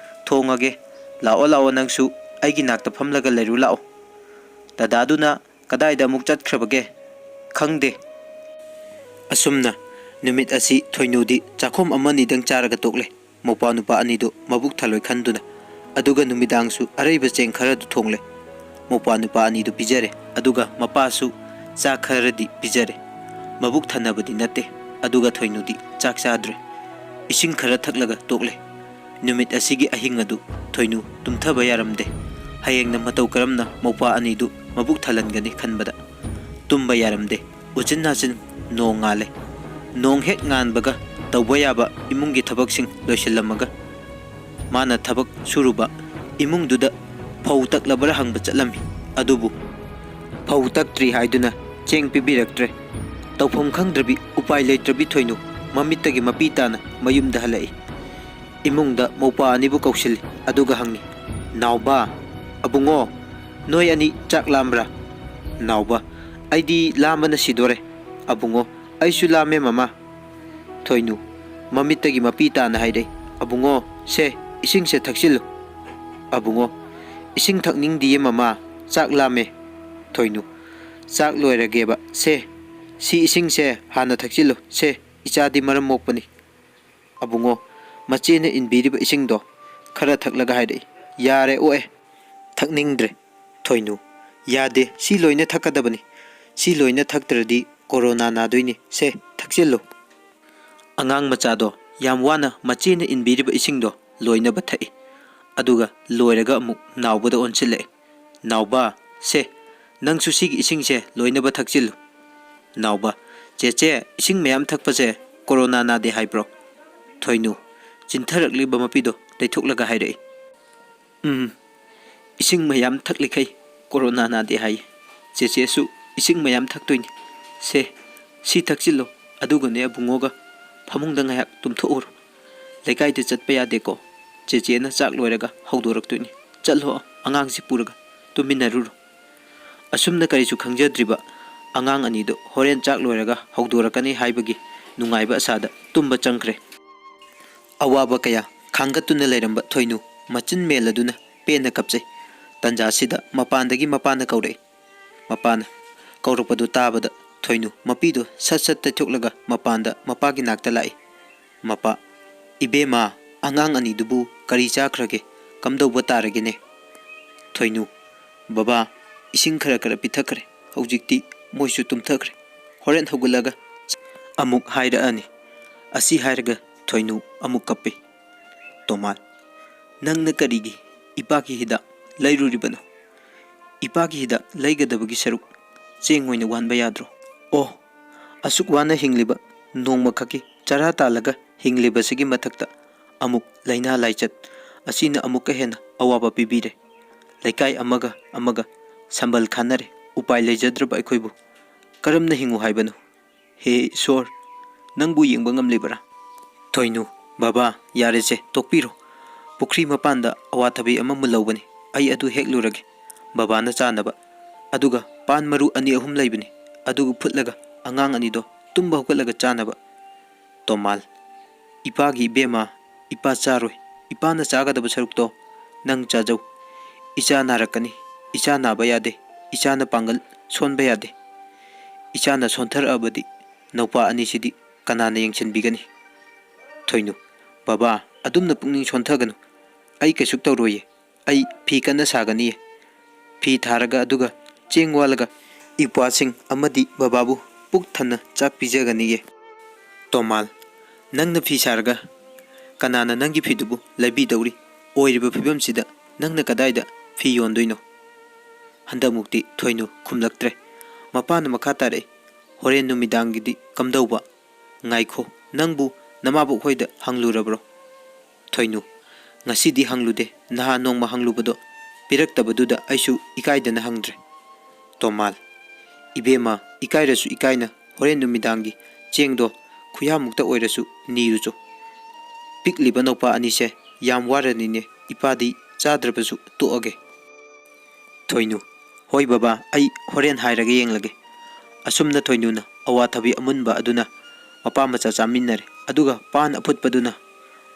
ꯊꯣꯡꯉꯒꯦ꯫ ꯂꯥꯛꯑꯣ, ꯂꯥꯛꯑꯣ, ꯅꯪꯁꯨ ꯑꯩꯒꯤ ꯅꯥꯛꯇ ꯐꯝꯂꯒ ꯂꯩꯔꯨ ꯂꯥꯛꯑꯣ꯫ ꯗꯗꯥꯗꯨꯅ ꯀꯗꯥꯏꯗ ꯑꯃꯨꯛ ꯆꯠꯈ꯭ꯔꯕꯒꯦ? ꯈꯪꯗꯦ꯫" ꯑꯁꯨꯝꯅ ꯅꯨꯃꯤꯠ ꯑꯁꯤ ꯊꯣꯏꯅꯨꯗꯤ ꯆꯥꯛꯈꯨꯝ ꯑꯃꯅꯤꯗꯪ ꯆꯥꯔꯒ ꯇꯣꯛꯂꯦ꯫ ꯃꯧꯄ꯭ꯋꯥ ꯅꯨꯄꯥ ꯑꯅꯤꯗꯨ ꯃꯕꯨꯛ ꯊꯜꯂꯣꯏ ꯈꯟꯗꯨꯅ꯫ ꯑꯗꯨꯒ ꯅꯨꯃꯤꯗꯥꯡꯁꯨ ꯑꯔꯩꯕ ꯆꯦꯡ ꯈꯔꯗꯨ ꯊꯣꯡꯂꯦ꯫ ꯃꯧꯄ꯭ꯋꯥ ꯅꯨꯄꯥ ꯑꯅꯤꯗꯨ ꯄꯤꯖꯔꯦ꯫ ꯑꯗꯨꯒ ꯃꯄꯥꯁꯨ ꯆꯥꯛ ꯈꯔꯗꯤ ꯄꯤꯖꯔꯦ꯫ ꯃꯕꯨꯛ ꯊꯟꯅꯕꯗꯤ ꯅꯠꯇꯦ꯫ ꯑꯗꯨꯒ ꯊꯣꯏꯅꯨꯗꯤ ꯆꯥꯛ ꯆꯥꯗ꯭ꯔꯦ꯫ ꯏꯁꯤꯡ ꯈꯔ ꯊꯛꯂꯒ ꯇꯣꯛꯂꯦ꯫ ꯅꯨꯃꯤꯠ ꯑꯁꯤꯒꯤ ꯑꯍꯤꯡ ꯑꯗꯨ ꯊꯣꯏꯅꯨ ꯇꯨꯝꯊꯕ ꯌꯥꯔꯝꯗꯦ꯫ ꯍꯌꯦꯡꯅ ꯃꯇꯧ ꯀꯔꯝꯅ ꯃꯧꯄ꯭ꯋꯥ ꯑꯅꯤꯗꯨ ꯃꯕꯨꯛ ꯊꯜꯍꯟꯒꯅꯤ ꯈꯟꯕꯗ꯫ ꯇꯨꯝꯕ ꯌꯥꯔꯝꯗꯦ꯫ ꯎꯆꯤꯟ ꯅꯥꯆꯤꯟ ꯅꯣꯡ ꯉꯥꯜꯂꯦ꯫ ꯅꯣꯡ ꯍꯦꯛ ꯉꯥꯟꯕꯒ ꯇꯧꯕ ꯌꯥꯕ ꯏꯃꯨꯡꯒꯤ ꯊꯕꯛꯁꯤꯡ ꯂꯣꯏꯁꯤꯜꯂꯝꯃꯒ ꯃꯥꯅ ꯊꯕꯛ ꯁꯨꯔꯨꯕ ꯏꯃꯨꯡꯗꯨꯗ ꯐꯧ ꯇꯛꯂꯕ꯭ꯔꯥ ꯍꯪꯕ ꯆꯠꯂꯝꯃꯤ꯫ ꯑꯗꯨꯕꯨ ꯐꯧ ꯇꯛꯇ꯭ꯔꯤ ꯍꯥꯏꯗꯨꯅ ꯆꯦꯡ ꯄꯤꯕꯤꯔꯛꯇ꯭ꯔꯦ꯫ ꯇꯧꯐꯝ ꯈꯪꯗ꯭ꯔꯕꯤ, ꯎꯄꯥꯏ ꯂꯩꯇ꯭ꯔꯕꯤ ꯊꯣꯏꯅꯨ ꯃꯃꯤꯠꯇꯒꯤ ꯃꯄꯤ ꯇꯥꯅ ꯃꯌꯨꯝꯗ ꯍꯜꯂꯛꯏ꯫ ꯏꯃꯨꯡꯗ ꯃꯧꯄ꯭ꯋꯥ ꯑꯅꯤꯕꯨ ꯀꯧꯁꯤꯜꯂꯤ꯫ ꯑꯗꯨꯒ ꯍꯪꯉꯤ, "ꯅꯥꯎꯕ, ꯑꯕꯨꯡꯉꯣ, ꯅꯣꯏ ꯑꯅꯤ ꯆꯥꯛ ꯂꯥꯝꯕ꯭ꯔꯥ?" ꯅꯥꯎꯕ, "ꯑꯩꯗꯤ ꯂꯥꯝꯕꯅ ꯁꯤꯗꯣꯔꯦ꯫" ꯑꯕꯨꯡꯉꯣ, "ꯑꯩꯁꯨ ꯂꯥꯝꯃꯦ ꯃꯃꯥ꯫" ꯊꯣꯏꯅꯨ ꯃꯃꯤꯠꯇꯒꯤ ꯃꯄꯤ ꯇꯥꯅ ꯍꯥꯏꯔꯛꯏ, "ꯑꯕꯨꯡꯉꯣ, ꯁꯦ, ꯏꯁꯤꯡꯁꯦ ꯊꯛꯆꯤꯜꯂꯨ꯫" ꯑꯕꯨꯡꯉꯣ, "ꯏꯁꯤꯡ ꯊꯛꯅꯤꯡꯗꯤꯌꯦ ꯃꯃꯥ, ꯆꯥꯛ ꯂꯥꯝꯃꯦ꯫" ꯊꯣꯏꯅꯨ, "ꯆꯥꯛ ꯂꯣꯏꯔꯒꯦꯕ, ꯁꯦ, ꯁꯤ ꯏꯁꯤꯡꯁꯦ ꯍꯥꯟꯅ ꯊꯛꯆꯤꯜꯂꯨ, ꯁꯦ, ꯏꯆꯥꯗꯤ ꯃꯔꯝ ꯃꯣꯛꯄꯅꯤ꯫" ꯑꯕꯨꯡꯉꯣ, ꯃꯆꯦꯅ ꯏꯟꯕꯤꯔꯤꯕ ꯏꯁꯤꯡꯗꯣ ꯈꯔ ꯊꯛꯂꯒ ꯍꯥꯏꯔꯛꯏ, "ꯌꯥꯔꯦ ꯑꯣꯛꯑꯦ, ꯊꯛꯅꯤꯡꯗ꯭ꯔꯦ꯫" ꯊꯣꯏꯅꯨ, "ꯌꯥꯗꯦ, ꯁꯤ ꯂꯣꯏꯅ ꯊꯛꯀꯗꯕꯅꯤ꯫ ꯁꯤ ꯂꯣꯏꯅ ꯊꯛꯇ꯭ꯔꯗꯤ ꯀꯣꯔꯣꯅꯥ ꯅꯥꯗꯣꯏꯅꯤ꯫ ꯁꯦ, ꯊꯛꯆꯤꯜꯂꯨ꯫ ꯑꯉꯥꯡ ꯃꯆꯥꯗꯣ ꯌꯥꯝ ꯋꯥꯅ ꯃꯆꯦꯅ ꯏꯟꯕꯤꯔꯤꯕ ꯏꯁꯤꯡꯗꯣ ꯂꯣꯏꯅꯕ ꯊꯛꯏ꯫ ꯑꯗꯨꯒ ꯂꯣꯏꯔꯒ ꯑꯃꯨꯛ ꯅꯥꯎꯕꯗ ꯑꯣꯟꯁꯤꯜꯂꯛꯏ꯫ "ꯅꯥꯎꯕ, ꯁꯦ, ꯅꯪꯁꯨ ꯁꯤꯒꯤ ꯏꯁꯤꯡꯁꯦ ꯂꯣꯏꯅꯕ ꯊꯛꯆꯤꯜꯂꯨ꯫" ꯅꯥꯎꯕ, "ꯆꯦꯆꯦ, ꯏꯁꯤꯡ ꯃꯌꯥꯝ ꯊꯛꯄꯁꯦ ꯀꯣꯔꯣꯅꯥ ꯅꯥꯗꯦ ꯍꯥꯏꯕ꯭ꯔꯣ?" ꯊꯣꯏꯅꯨ, ꯆꯤꯟꯊꯔꯛꯂꯤꯕ ꯃꯄꯤꯗꯣ ꯇꯩꯊꯣꯛꯂꯒ ꯍꯥꯏꯔꯛꯏ꯫ "ꯎꯝ, ꯏꯁꯤꯡ ꯃꯌꯥꯝ ꯊꯛꯂꯤꯈꯩ ꯀꯣꯔꯣꯅꯥ ꯅꯥꯗꯦ ꯍꯥꯏꯌꯦ꯫ ꯆꯦꯆꯦꯁꯨ ꯏꯁꯤꯡ ꯃꯌꯥꯝ ꯊꯛꯇꯣꯏꯅꯤ꯫ ꯁꯦ, ꯁꯤ ꯊꯛꯆꯤꯜꯂꯣ, ꯑꯗꯨꯒꯅꯦ ꯑꯕꯨꯡꯉꯣꯒ ꯐꯃꯨꯡꯗ ꯉꯥꯏꯍꯥꯛ ꯇꯨꯝꯊꯣꯛꯎꯔꯣ꯫ ꯂꯩꯀꯥꯏꯗ ꯆꯠꯄ ꯌꯥꯗꯦꯀꯣ꯫ ꯆꯦꯆꯦꯅ ꯆꯥꯛ ꯂꯣꯏꯔꯒ ꯍꯧꯗꯣꯔꯛꯇꯣꯏꯅꯤ꯫ ꯆꯠꯂꯣ, ꯑꯉꯥꯡꯁꯤ ꯄꯨꯔꯒ ꯇꯨꯝꯃꯤꯟꯅꯔꯨꯔꯣ꯫" ꯑꯁꯨꯝꯅ ꯀꯔꯤꯁꯨ ꯈꯪꯖꯗ꯭ꯔꯤꯕ ꯑꯉꯥꯡ ꯑꯅꯤꯗꯨ ꯍꯣꯔꯦꯟ ꯆꯥꯛ ꯂꯣꯏꯔꯒ ꯍꯧꯗꯣꯔꯛꯀꯅꯤ ꯍꯥꯏꯕꯒꯤ ꯅꯨꯡꯉꯥꯏꯕ ꯑꯁꯥꯗ ꯇꯨꯝꯕ ꯆꯪꯈ꯭ꯔꯦ꯫ ꯑꯋꯥꯕ ꯀꯌꯥ ꯈꯥꯡꯒꯠꯇꯨꯅ ꯂꯩꯔꯝꯕ ꯊꯣꯏꯅꯨ ꯃꯆꯤꯟ ꯃꯦꯜꯂꯗꯨꯅ ꯄꯦꯟꯅ ꯀꯞꯆꯩ꯫ ꯇꯟꯖꯥꯁꯤꯗ ꯃꯄꯥꯟꯗꯒꯤ ꯃꯄꯥꯅ ꯀꯧꯔꯛꯏ꯫ ꯃꯄꯥꯅ ꯀꯧꯔꯛꯄꯗꯨ ꯇꯥꯕꯗ ꯊꯣꯏꯅꯨ ꯃꯄꯤꯗꯨ ꯁꯠ ꯁꯠ ꯇꯩꯊꯣꯛꯂꯒ ꯃꯄꯥꯟꯗ ꯃꯄꯥꯒꯤ ꯅꯥꯛꯇ ꯂꯥꯛꯏ꯫ ꯃꯄꯥ, "ꯏꯕꯦꯝꯃ, ꯑꯉꯥꯡ ꯑꯅꯤꯗꯨꯕꯨ ꯀꯔꯤ ꯆꯥꯈ꯭ꯔꯒꯦ? ꯀꯝꯗꯧꯕ ꯇꯥꯔꯒꯦꯅꯦ?" ꯊꯣꯏꯅꯨ, "ꯕꯕꯥ, ꯏꯁꯤꯡ ꯈꯔ ꯈꯔ ꯄꯤꯊꯛꯈ꯭ꯔꯦ꯫ ꯍꯧꯖꯤꯛꯇꯤ ꯃꯣꯏꯁꯨ ꯇꯨꯝꯊꯈ꯭ꯔꯦ꯫ ꯍꯣꯔꯦꯟ ꯍꯧꯒꯠꯂꯒ ꯑꯃꯨꯛ ꯍꯥꯏꯔꯛꯑꯅꯤ꯫" ꯑꯁꯤ ꯍꯥꯏꯔꯒ ꯊꯣꯏꯅꯨ ꯑꯃꯨꯛ ꯀꯞꯄꯤ꯫ ꯇꯣꯃꯥꯟ, "ꯅꯪꯅ ꯀꯔꯤꯒꯤ ꯏꯄꯥꯒꯤ ꯍꯤꯗꯥꯛ ꯂꯩꯔꯨꯔꯤꯕꯅꯣ? ꯏꯄꯥꯒꯤ ꯍꯤꯗꯥꯛ ꯂꯩꯒꯗꯕꯒꯤ ꯁꯔꯨꯛ ꯆꯦꯡ ꯑꯣꯏꯅ ꯋꯥꯟꯕ ꯌꯥꯗ꯭ꯔꯣ? ꯑꯣ, ꯑꯁꯨꯛ ꯋꯥꯅ ꯍꯤꯡꯂꯤꯕ, ꯅꯣꯡꯃ ꯈꯛꯀꯤ ꯆꯔꯥ ꯇꯥꯜꯂꯒ ꯍꯤꯡꯂꯤꯕꯁꯤꯒꯤ ꯃꯊꯛꯇ ꯑꯃꯨꯛ ꯂꯥꯏꯅꯥ ꯂꯥꯏꯆꯠ ꯑꯁꯤꯅ ꯑꯃꯨꯛꯀ ꯍꯦꯟꯅ ꯑꯋꯥꯕ ꯄꯤꯕꯤꯔꯦ꯫ ꯂꯩꯀꯥꯏ ꯑꯃꯒ ꯑꯃꯒ ꯁꯝꯕꯜ ꯈꯥꯅꯔꯦ꯫ ꯎꯄꯥꯏ ꯂꯩꯖꯗ꯭ꯔꯕ ꯑꯩꯈꯣꯏꯕꯨ ꯀꯔꯝꯅ ꯍꯤꯡꯉꯨ ꯍꯥꯏꯕꯅꯣ? ꯍꯦ ꯏꯁꯣꯔ, ꯅꯪꯕꯨ ꯌꯦꯡꯕ ꯉꯝꯂꯤꯕꯔꯥ?" ꯊꯣꯏꯅꯨ, "ꯕꯕꯥ, ꯌꯥꯔꯦꯁꯦ, ꯇꯣꯛꯄꯤꯔꯣ꯫ ꯄꯨꯈ꯭ꯔꯤ ꯃꯄꯥꯟꯗ ꯑꯋꯥꯊꯕꯤ ꯑꯃ ꯃꯨꯜꯍꯧꯕꯅꯤ, ꯑꯩ ꯑꯗꯨ ꯍꯦꯛꯂꯨꯔꯒꯦ꯫ ꯕꯕꯥꯅ ꯆꯥꯅꯕ꯫ ꯑꯗꯨꯒ ꯄꯥꯟ ꯃꯔꯨ ꯑꯅꯤ ꯑꯍꯨꯝ ꯂꯩꯕꯅꯤ, ꯑꯗꯨꯒ ꯐꯨꯠꯂꯒ ꯑꯉꯥꯡ ꯑꯅꯤꯗꯣ ꯇꯨꯝꯕ ꯍꯧꯒꯠꯂꯒ ꯆꯥꯅꯕ꯫" ꯇꯣꯃꯥꯜ, "ꯏꯄꯥꯒꯤ ꯏꯕꯦꯝꯃ, ꯏꯄꯥ ꯆꯥꯔꯣꯏ꯫ ꯏꯄꯥꯅ ꯆꯥꯒꯗꯕ ꯁꯔꯨꯛꯇꯣ ꯅꯪ ꯆꯥꯖꯧ꯫ ꯏꯆꯥ ꯅꯥꯔꯛꯀꯅꯤ꯫ ꯏꯆꯥ ꯅꯥꯕ ꯌꯥꯗꯦ꯫ ꯏꯆꯥꯅ ꯄꯥꯡꯒꯜ ꯁꯣꯟꯕ ꯌꯥꯗꯦ꯫ ꯏꯆꯥꯅ ꯁꯣꯟꯊꯔꯛꯑꯕꯗꯤ ꯅꯧꯄꯥ ꯑꯅꯤꯁꯤꯗꯤ ꯀꯅꯥꯅ ꯌꯦꯡꯁꯤꯟꯕꯤꯒꯅꯤ?" ꯊꯣꯏꯅꯨ, "ꯕꯕꯥ, ꯑꯗꯨꯝꯅ ꯄꯨꯛꯅꯤꯡ ꯁꯣꯟꯊꯒꯅꯨ꯫ ꯑꯩ ꯀꯩꯁꯨ ꯇꯧꯔꯣꯏꯌꯦ꯫ ꯑꯩ ꯐꯤ ꯀꯟꯅ ꯁꯥꯒꯅꯤꯌꯦ꯫ ꯐꯤ ꯊꯥꯔꯒ ꯑꯗꯨꯒ ꯆꯦꯡ ꯋꯥꯜꯂꯒ ꯏꯄ꯭ꯋꯥꯁꯤꯡ ꯑꯃꯗꯤ ꯕꯕꯥꯕꯨ ꯄꯨꯛ ꯊꯟꯅ ꯆꯥꯛ ꯄꯤꯖꯒꯅꯤꯌꯦ꯫ ꯇꯣꯃꯥꯜ, ꯅꯪꯅ ꯐꯤ ꯁꯥꯔꯒ ꯀꯅꯥꯅ ꯅꯪꯒꯤ ꯐꯤꯗꯨꯕꯨ ꯂꯩꯕꯤꯗꯧꯔꯤ? ꯑꯣꯏꯔꯤꯕ ꯐꯤꯕꯝꯁꯤꯗ ꯅꯪꯅ ꯀꯗꯥꯏꯗ ꯐꯤ ꯌꯣꯟꯗꯣꯏꯅꯣ? ꯍꯟꯗꯛꯃꯨꯛꯇꯤ ꯊꯣꯏꯅꯨ ꯈꯨꯝꯂꯛꯇ꯭ꯔꯦ꯫ ꯃꯄꯥꯅ ꯃꯈꯥ ꯇꯥꯔꯛꯏ, ꯍꯣꯔꯦꯟ ꯅꯨꯃꯤꯗꯥꯡꯒꯤꯗꯤ ꯀꯝꯗꯧꯕ? ꯉꯥꯏꯈꯣ, ꯅꯪꯕꯨ ꯅꯃꯥꯕꯣꯛ ꯍꯣꯏꯗ ꯍꯪꯂꯨꯔꯕ꯭ꯔꯣ? ꯊꯣꯏꯅꯨ, ꯉꯁꯤꯗꯤ ꯍꯪꯂꯨꯗꯦ, ꯅꯍꯥꯟ ꯅꯣꯡꯃ ꯍꯪꯂꯨꯕꯗꯣ ꯄꯤꯔꯛꯇꯕꯗꯨꯗ ꯑꯩꯁꯨ ꯏꯀꯥꯏꯗꯅ ꯍꯪꯗ꯭ꯔꯦ꯫ ꯇꯣꯃꯥꯜ, ꯏꯕꯦꯝꯃ, ꯏꯀꯥꯏꯔꯁꯨ ꯏꯀꯥꯏꯅ ꯍꯣꯔꯦꯟ ꯅꯨꯃꯤꯗꯥꯡꯒꯤ ꯆꯦꯡꯗꯣ ꯈꯨꯌꯥꯃꯨꯛꯇ ꯑꯣꯏꯔꯁꯨ ꯅꯤꯔꯨꯆꯣ꯫ ꯄꯤꯛꯂꯤꯕ ꯅꯧꯄꯥ ꯑꯅꯤꯁꯦ ꯌꯥꯝ ꯋꯥꯔꯅꯤꯅꯦ, ꯏꯄꯥꯗꯤ ꯆꯥꯗ꯭ꯔꯕꯁꯨ ꯇꯣꯛꯑꯒꯦ꯫ ꯊꯣꯏꯅꯨ, ꯍꯣꯏ ꯕꯕꯥ, ꯑꯩ ꯍꯣꯔꯦꯟ ꯍꯥꯏꯔꯒ ꯌꯦꯡꯂꯒꯦ꯫ ꯑꯁꯨꯝꯅ ꯊꯣꯏꯅꯨꯅ ꯑꯋꯥꯊꯕꯤ ꯑꯃꯨꯟꯕ ꯑꯗꯨꯅ ꯃꯄꯥ ꯃꯆꯥ ꯆꯥꯃꯤꯟꯅꯔꯦ, ꯑꯗꯨꯒ ꯄꯥꯟ ꯑꯐꯨꯠꯄꯗꯨꯅ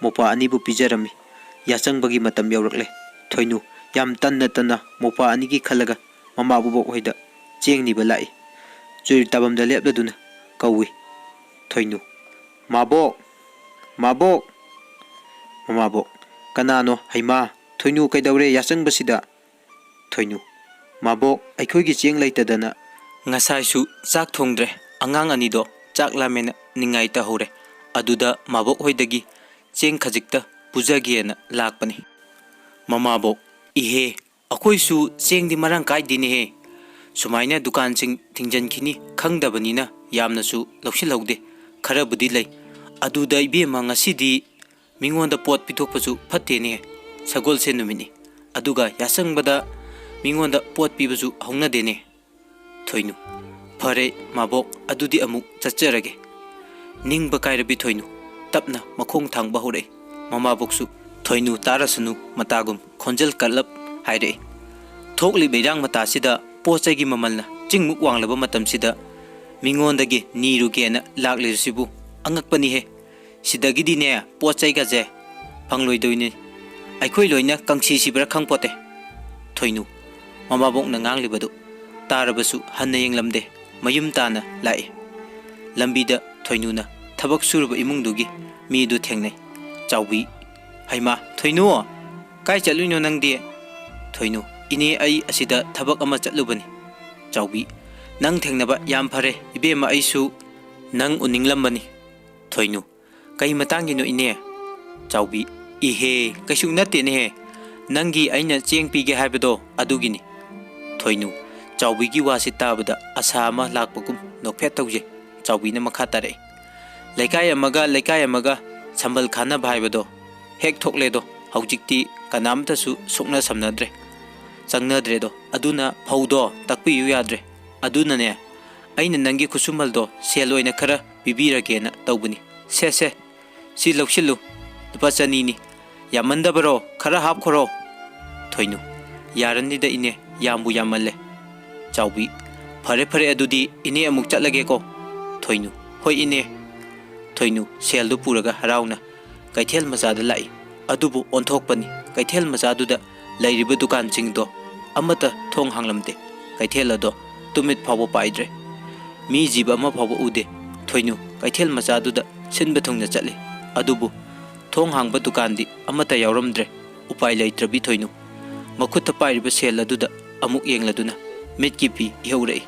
ꯃꯧꯄꯥ ꯑꯅꯤꯕꯨ ꯄꯤꯖꯔꯝꯃꯤ꯫ ꯌꯥꯆꯪꯕꯒꯤ ꯃꯇꯝ ꯌꯧꯔꯛꯂꯦ꯫ ꯊꯣꯏꯅꯨ ꯌꯥꯝ ꯇꯟꯅ ꯇꯟꯅ ꯃꯧꯄꯥ ꯑꯅꯤꯒꯤ ꯈꯜꯂꯒ ꯃꯃꯥ ꯕꯣꯕꯣꯛ ꯍꯣꯏꯗ ꯆꯦꯡ ꯅꯤꯕ ꯂꯥꯛꯏ꯫ ꯆꯨꯔꯤ ꯇꯥꯐꯝꯗ ꯂꯦꯞꯂꯗꯨꯅ ꯀꯧꯏ꯫ ꯊꯣꯏꯅꯨ, "ꯃꯥꯕꯣꯛ! ꯃꯥꯕꯣꯛ!" ꯃꯃꯥꯕꯣꯛ, "ꯀꯅꯥꯅꯣ ꯍꯩꯃꯥ? ꯊꯣꯏꯅꯨ ꯀꯩꯗꯧꯔꯦ ꯌꯥꯆꯪꯕꯁꯤꯗ?" ꯊꯣꯏꯅꯨ, "ꯃꯥꯕꯣꯛ, ꯑꯩꯈꯣꯏꯒꯤ ꯆꯦꯡ ꯂꯩꯇꯗꯅ ꯉꯁꯥꯏꯁꯨ ꯆꯥꯛ ꯊꯣꯡꯗ꯭ꯔꯦ꯫ ꯑꯉꯥꯡ ꯑꯅꯤꯗꯣ ꯆꯥꯛ ꯂꯥꯝꯃꯦꯅ ꯅꯤꯡꯉꯥꯏ ꯇꯧꯍꯧꯔꯦ꯫ ꯑꯗꯨꯗ ꯃꯥꯕꯣꯛ ꯍꯣꯏꯗꯒꯤ ꯆꯦꯡ ꯈꯖꯤꯛꯇ ꯄꯨꯖꯒꯦꯅ ꯂꯥꯛꯄꯅꯤ꯫" ꯃꯃꯥꯕꯣꯛ, "ꯏꯍꯦ, ꯑꯩꯈꯣꯏꯁꯨ ꯆꯦꯡꯗꯤ ꯃꯔꯥꯡ ꯀꯥꯏꯗꯦꯅꯦꯍꯦ꯫ ꯁꯨꯃꯥꯏꯅ ꯗꯨꯀꯥꯟꯁꯤꯡ ꯊꯤꯡꯖꯤꯟꯈꯤꯅꯤ ꯈꯪꯗꯕꯅꯤꯅ ꯌꯥꯝꯅꯁꯨ ꯂꯧꯁꯤꯜꯍꯧꯗꯦ꯫ ꯈꯔꯕꯨꯗꯤ ꯂꯩ꯫ ꯑꯗꯨꯗ ꯏꯕꯦꯝꯃ, ꯉꯁꯤꯗꯤ ꯃꯤꯉꯣꯟꯗ ꯄꯣꯠ ꯄꯤꯊꯣꯛꯄꯁꯨ ꯐꯠꯇꯦꯅꯦ꯫ ꯁꯒꯣꯜꯁꯦꯟ ꯅꯨꯃꯤꯠꯅꯤ꯫ ꯑꯗꯨꯒ ꯌꯥꯆꯪꯕꯗ ꯃꯤꯉꯣꯟꯗ ꯄꯣꯠ ꯄꯤꯕꯁꯨ ꯍꯧꯅꯗꯦꯅꯦ꯫" ꯊꯣꯏꯅꯨ, "ꯐꯔꯦ ꯃꯥꯕꯣꯛ, ꯑꯗꯨꯗꯤ ꯑꯃꯨꯛ ꯆꯠꯆꯔꯒꯦ꯫" ꯅꯤꯡꯕ ꯀꯥꯏꯔꯕꯤ ꯊꯣꯏꯅꯨ ꯇꯞꯅ ꯃꯈꯣꯡ ꯊꯥꯡꯕ ꯍꯧꯔꯛꯏ꯫ ꯃꯃꯥꯕꯣꯛꯁꯨ ꯊꯣꯏꯅꯨ ꯇꯥꯔꯁꯅꯨ ꯃꯇꯥꯒꯨꯝ ꯈꯣꯟꯖꯦꯜ ꯀꯜꯂꯞ ꯍꯥꯏꯔꯛꯏ, "ꯊꯣꯛꯂꯤꯕ ꯏꯔꯥꯡ ꯃꯇꯥꯁꯤꯗ ꯄꯣꯠ ꯆꯩꯒꯤ ꯃꯃꯜꯅ ꯆꯤꯡꯃꯨꯛ ꯋꯥꯡꯂꯕ ꯃꯇꯝꯁꯤꯗ ꯃꯤꯉꯣꯟꯗꯒꯤ ꯅꯤꯔꯨꯒꯦꯅ ꯂꯥꯛꯂꯤꯕꯁꯤꯕꯨ ꯑꯉꯛꯄꯅꯤꯍꯦ꯫ ꯁꯤꯗꯒꯤꯗꯤꯅꯦ ꯄꯣꯠ ꯆꯩꯒꯁꯦ ꯐꯪꯂꯣꯏꯗꯣꯏꯅꯤ꯫ ꯑꯩꯈꯣꯏ ꯂꯣꯏꯅ ꯀꯪꯁꯤ ꯁꯤꯕ꯭ꯔꯥ ꯈꯪꯄꯣꯠꯇꯦ꯫" ꯊꯣꯏꯅꯨ ꯃꯃꯥꯕꯣꯛꯅ ꯉꯥꯡꯂꯤꯕꯗꯨ ꯇꯥꯔꯕꯁꯨ ꯍꯟꯅ ꯌꯦꯡꯂꯝꯗꯦ꯫ ꯃꯌꯨꯝ ꯇꯥꯅ ꯂꯥꯛꯏ꯫ ꯂꯝꯕꯤꯗ ꯊꯣꯏꯅꯨꯅ ꯊꯕꯛ ꯁꯨꯔꯕ ꯏꯃꯨꯡꯗꯨꯒꯤ ꯃꯤꯗꯨ ꯊꯦꯡꯅꯩ꯫ ꯆꯥꯎꯕꯤ, "ꯍꯩꯃꯥ, ꯊꯣꯏꯅꯨ, ꯀꯥꯏ ꯆꯠꯂꯨꯏꯅꯣ ꯅꯪꯗꯤ?" ꯊꯣꯏꯅꯨ, "ꯏꯅꯦ, ꯑꯩ ꯑꯁꯤꯗ ꯊꯕꯛ ꯑꯃ ꯆꯠꯂꯨꯕꯅꯤ꯫" ꯆꯥꯎꯕꯤ, "ꯅꯪ ꯊꯦꯡꯅꯕ ꯌꯥꯝ ꯐꯔꯦ ꯏꯕꯦꯝꯃ, ꯑꯩꯁꯨ ꯅꯪ ꯎꯅꯤꯡꯂꯝꯕꯅꯤ꯫" ꯊꯣꯏꯅꯨ, "ꯀꯩ ꯃꯇꯥꯡꯒꯤꯅꯣ ꯏꯅꯦ?" ꯆꯥꯎꯕꯤ, "ꯏꯍꯦ, ꯀꯩꯁꯨ ꯅꯠꯇꯦꯅꯦꯍꯦ, ꯅꯪꯒꯤ ꯑꯩꯅ ꯆꯦꯡ ꯄꯤꯒꯦ ꯍꯥꯏꯕꯗꯣ ꯑꯗꯨꯒꯤꯅꯤ꯫" ꯊꯣꯏꯅꯨ, ꯆꯥꯎꯕꯤꯒꯤ ꯋꯥꯁꯤ ꯇꯥꯕꯗ ꯑꯁꯥ ꯑꯃ ꯂꯥꯛꯄꯒꯨꯝ ꯅꯣꯛꯐꯦꯠ ꯇꯧꯖꯩ꯫ ꯆꯥꯎꯕꯤꯅ ꯃꯈꯥ ꯇꯥꯔꯛꯏ, "ꯂꯩꯀꯥꯏ ꯑꯃꯒ ꯂꯩꯀꯥꯏ ꯑꯃꯒ ꯁꯝꯕꯜ ꯈꯥꯅꯕ ꯍꯥꯏꯕꯗꯣ ꯍꯦꯛ ꯊꯣꯛꯂꯦꯗꯣ, ꯍꯧꯖꯤꯛꯇꯤ ꯀꯅꯥꯝꯇꯁꯨ ꯁꯣꯛꯅ ꯁꯝꯅꯗ꯭ꯔꯦ, ꯆꯪꯅꯗ꯭ꯔꯦꯗꯣ, ꯑꯗꯨꯅ ꯐꯧꯗꯣ ꯇꯛꯄꯤꯌꯨ ꯌꯥꯗ꯭ꯔꯦ꯫ ꯑꯗꯨꯅꯅꯦ, ꯑꯩꯅ ꯅꯪꯒꯤ ꯈꯨꯠꯁꯨꯃꯜꯗꯣ ꯁꯦꯜ ꯑꯣꯏꯅ ꯈꯔ ꯄꯤꯕꯤꯔꯒꯦꯅ ꯇꯧꯕꯅꯤ꯫ ꯁꯦ, ꯁꯦ, ꯁꯤ ꯂꯧꯁꯤꯜꯂꯨ, ꯂꯨꯄꯥ ꯆꯅꯤꯅꯤ꯫ ꯌꯥꯝꯃꯟꯗꯕꯔꯣ? ꯈꯔ ꯍꯥꯞꯈꯣꯔꯣ꯫" ꯊꯣꯏꯅꯨ, "ꯌꯥꯔꯅꯤꯗ ꯏꯅꯦ, ꯌꯥꯝꯕꯨ ꯌꯥꯝꯃꯜꯂꯦ꯫" ꯆꯥꯎꯕꯤ, "ꯐꯔꯦ, ꯐꯔꯦ, ꯑꯗꯨꯗꯤ ꯏꯅꯦ ꯑꯃꯨꯛ ꯆꯠꯂꯒꯦꯀꯣ꯫" ꯊꯣꯏꯅꯨ, "ꯍꯣꯏ ꯏꯅꯦ꯫" ꯊꯣꯏꯅꯨ ꯁꯦꯜꯗꯨ ꯄꯨꯔꯒ ꯍꯔꯥꯎꯅ ꯀꯩꯊꯦꯜ ꯃꯆꯥꯗ ꯂꯥꯛꯏ꯫ ꯑꯗꯨꯕꯨ ꯑꯣꯟꯊꯣꯛꯄꯅꯤ, ꯀꯩꯊꯦꯜ ꯃꯆꯥꯗꯨꯗ ꯂꯩꯔꯤꯕ ꯗꯨꯀꯥꯟꯁꯤꯡꯗꯣ ꯑꯃꯠꯇ ꯊꯣꯡ ꯍꯥꯡꯂꯝꯗꯦ꯫ ꯀꯩꯊꯦꯜ ꯑꯗꯣ ꯇꯨꯃꯤꯠ ꯐꯥꯎꯕ ꯄꯥꯏꯗ꯭ꯔꯦ꯫ ꯃꯤ ꯖꯤꯕ ꯑꯃ ꯐꯥꯎꯕ ꯎꯗꯦ꯫ ꯊꯣꯏꯅꯨ ꯀꯩꯊꯦꯜ ꯃꯆꯥꯗꯨꯗ ꯁꯤꯟꯕ ꯊꯨꯡꯅ ꯆꯠꯂꯤ꯫ ꯑꯗꯨꯕꯨ ꯊꯣꯡ ꯍꯥꯡꯕ ꯗꯨꯀꯥꯟꯗꯤ ꯑꯃꯠꯇ ꯌꯥꯎꯔꯝꯗ꯭ꯔꯦ꯫ ꯎꯄꯥꯏ ꯂꯩꯇ꯭ꯔꯕꯤ ꯊꯣꯏꯅꯨ ꯃꯈꯨꯠꯇ ꯄꯥꯏꯔꯤꯕ ꯁꯦꯜ ꯑꯗꯨꯗ ꯑꯃꯨꯛ ꯌꯦꯡꯂꯗꯨꯅ ꯃꯤꯠꯀꯤ ꯄꯤ ꯏꯍꯧꯔꯛꯏ꯫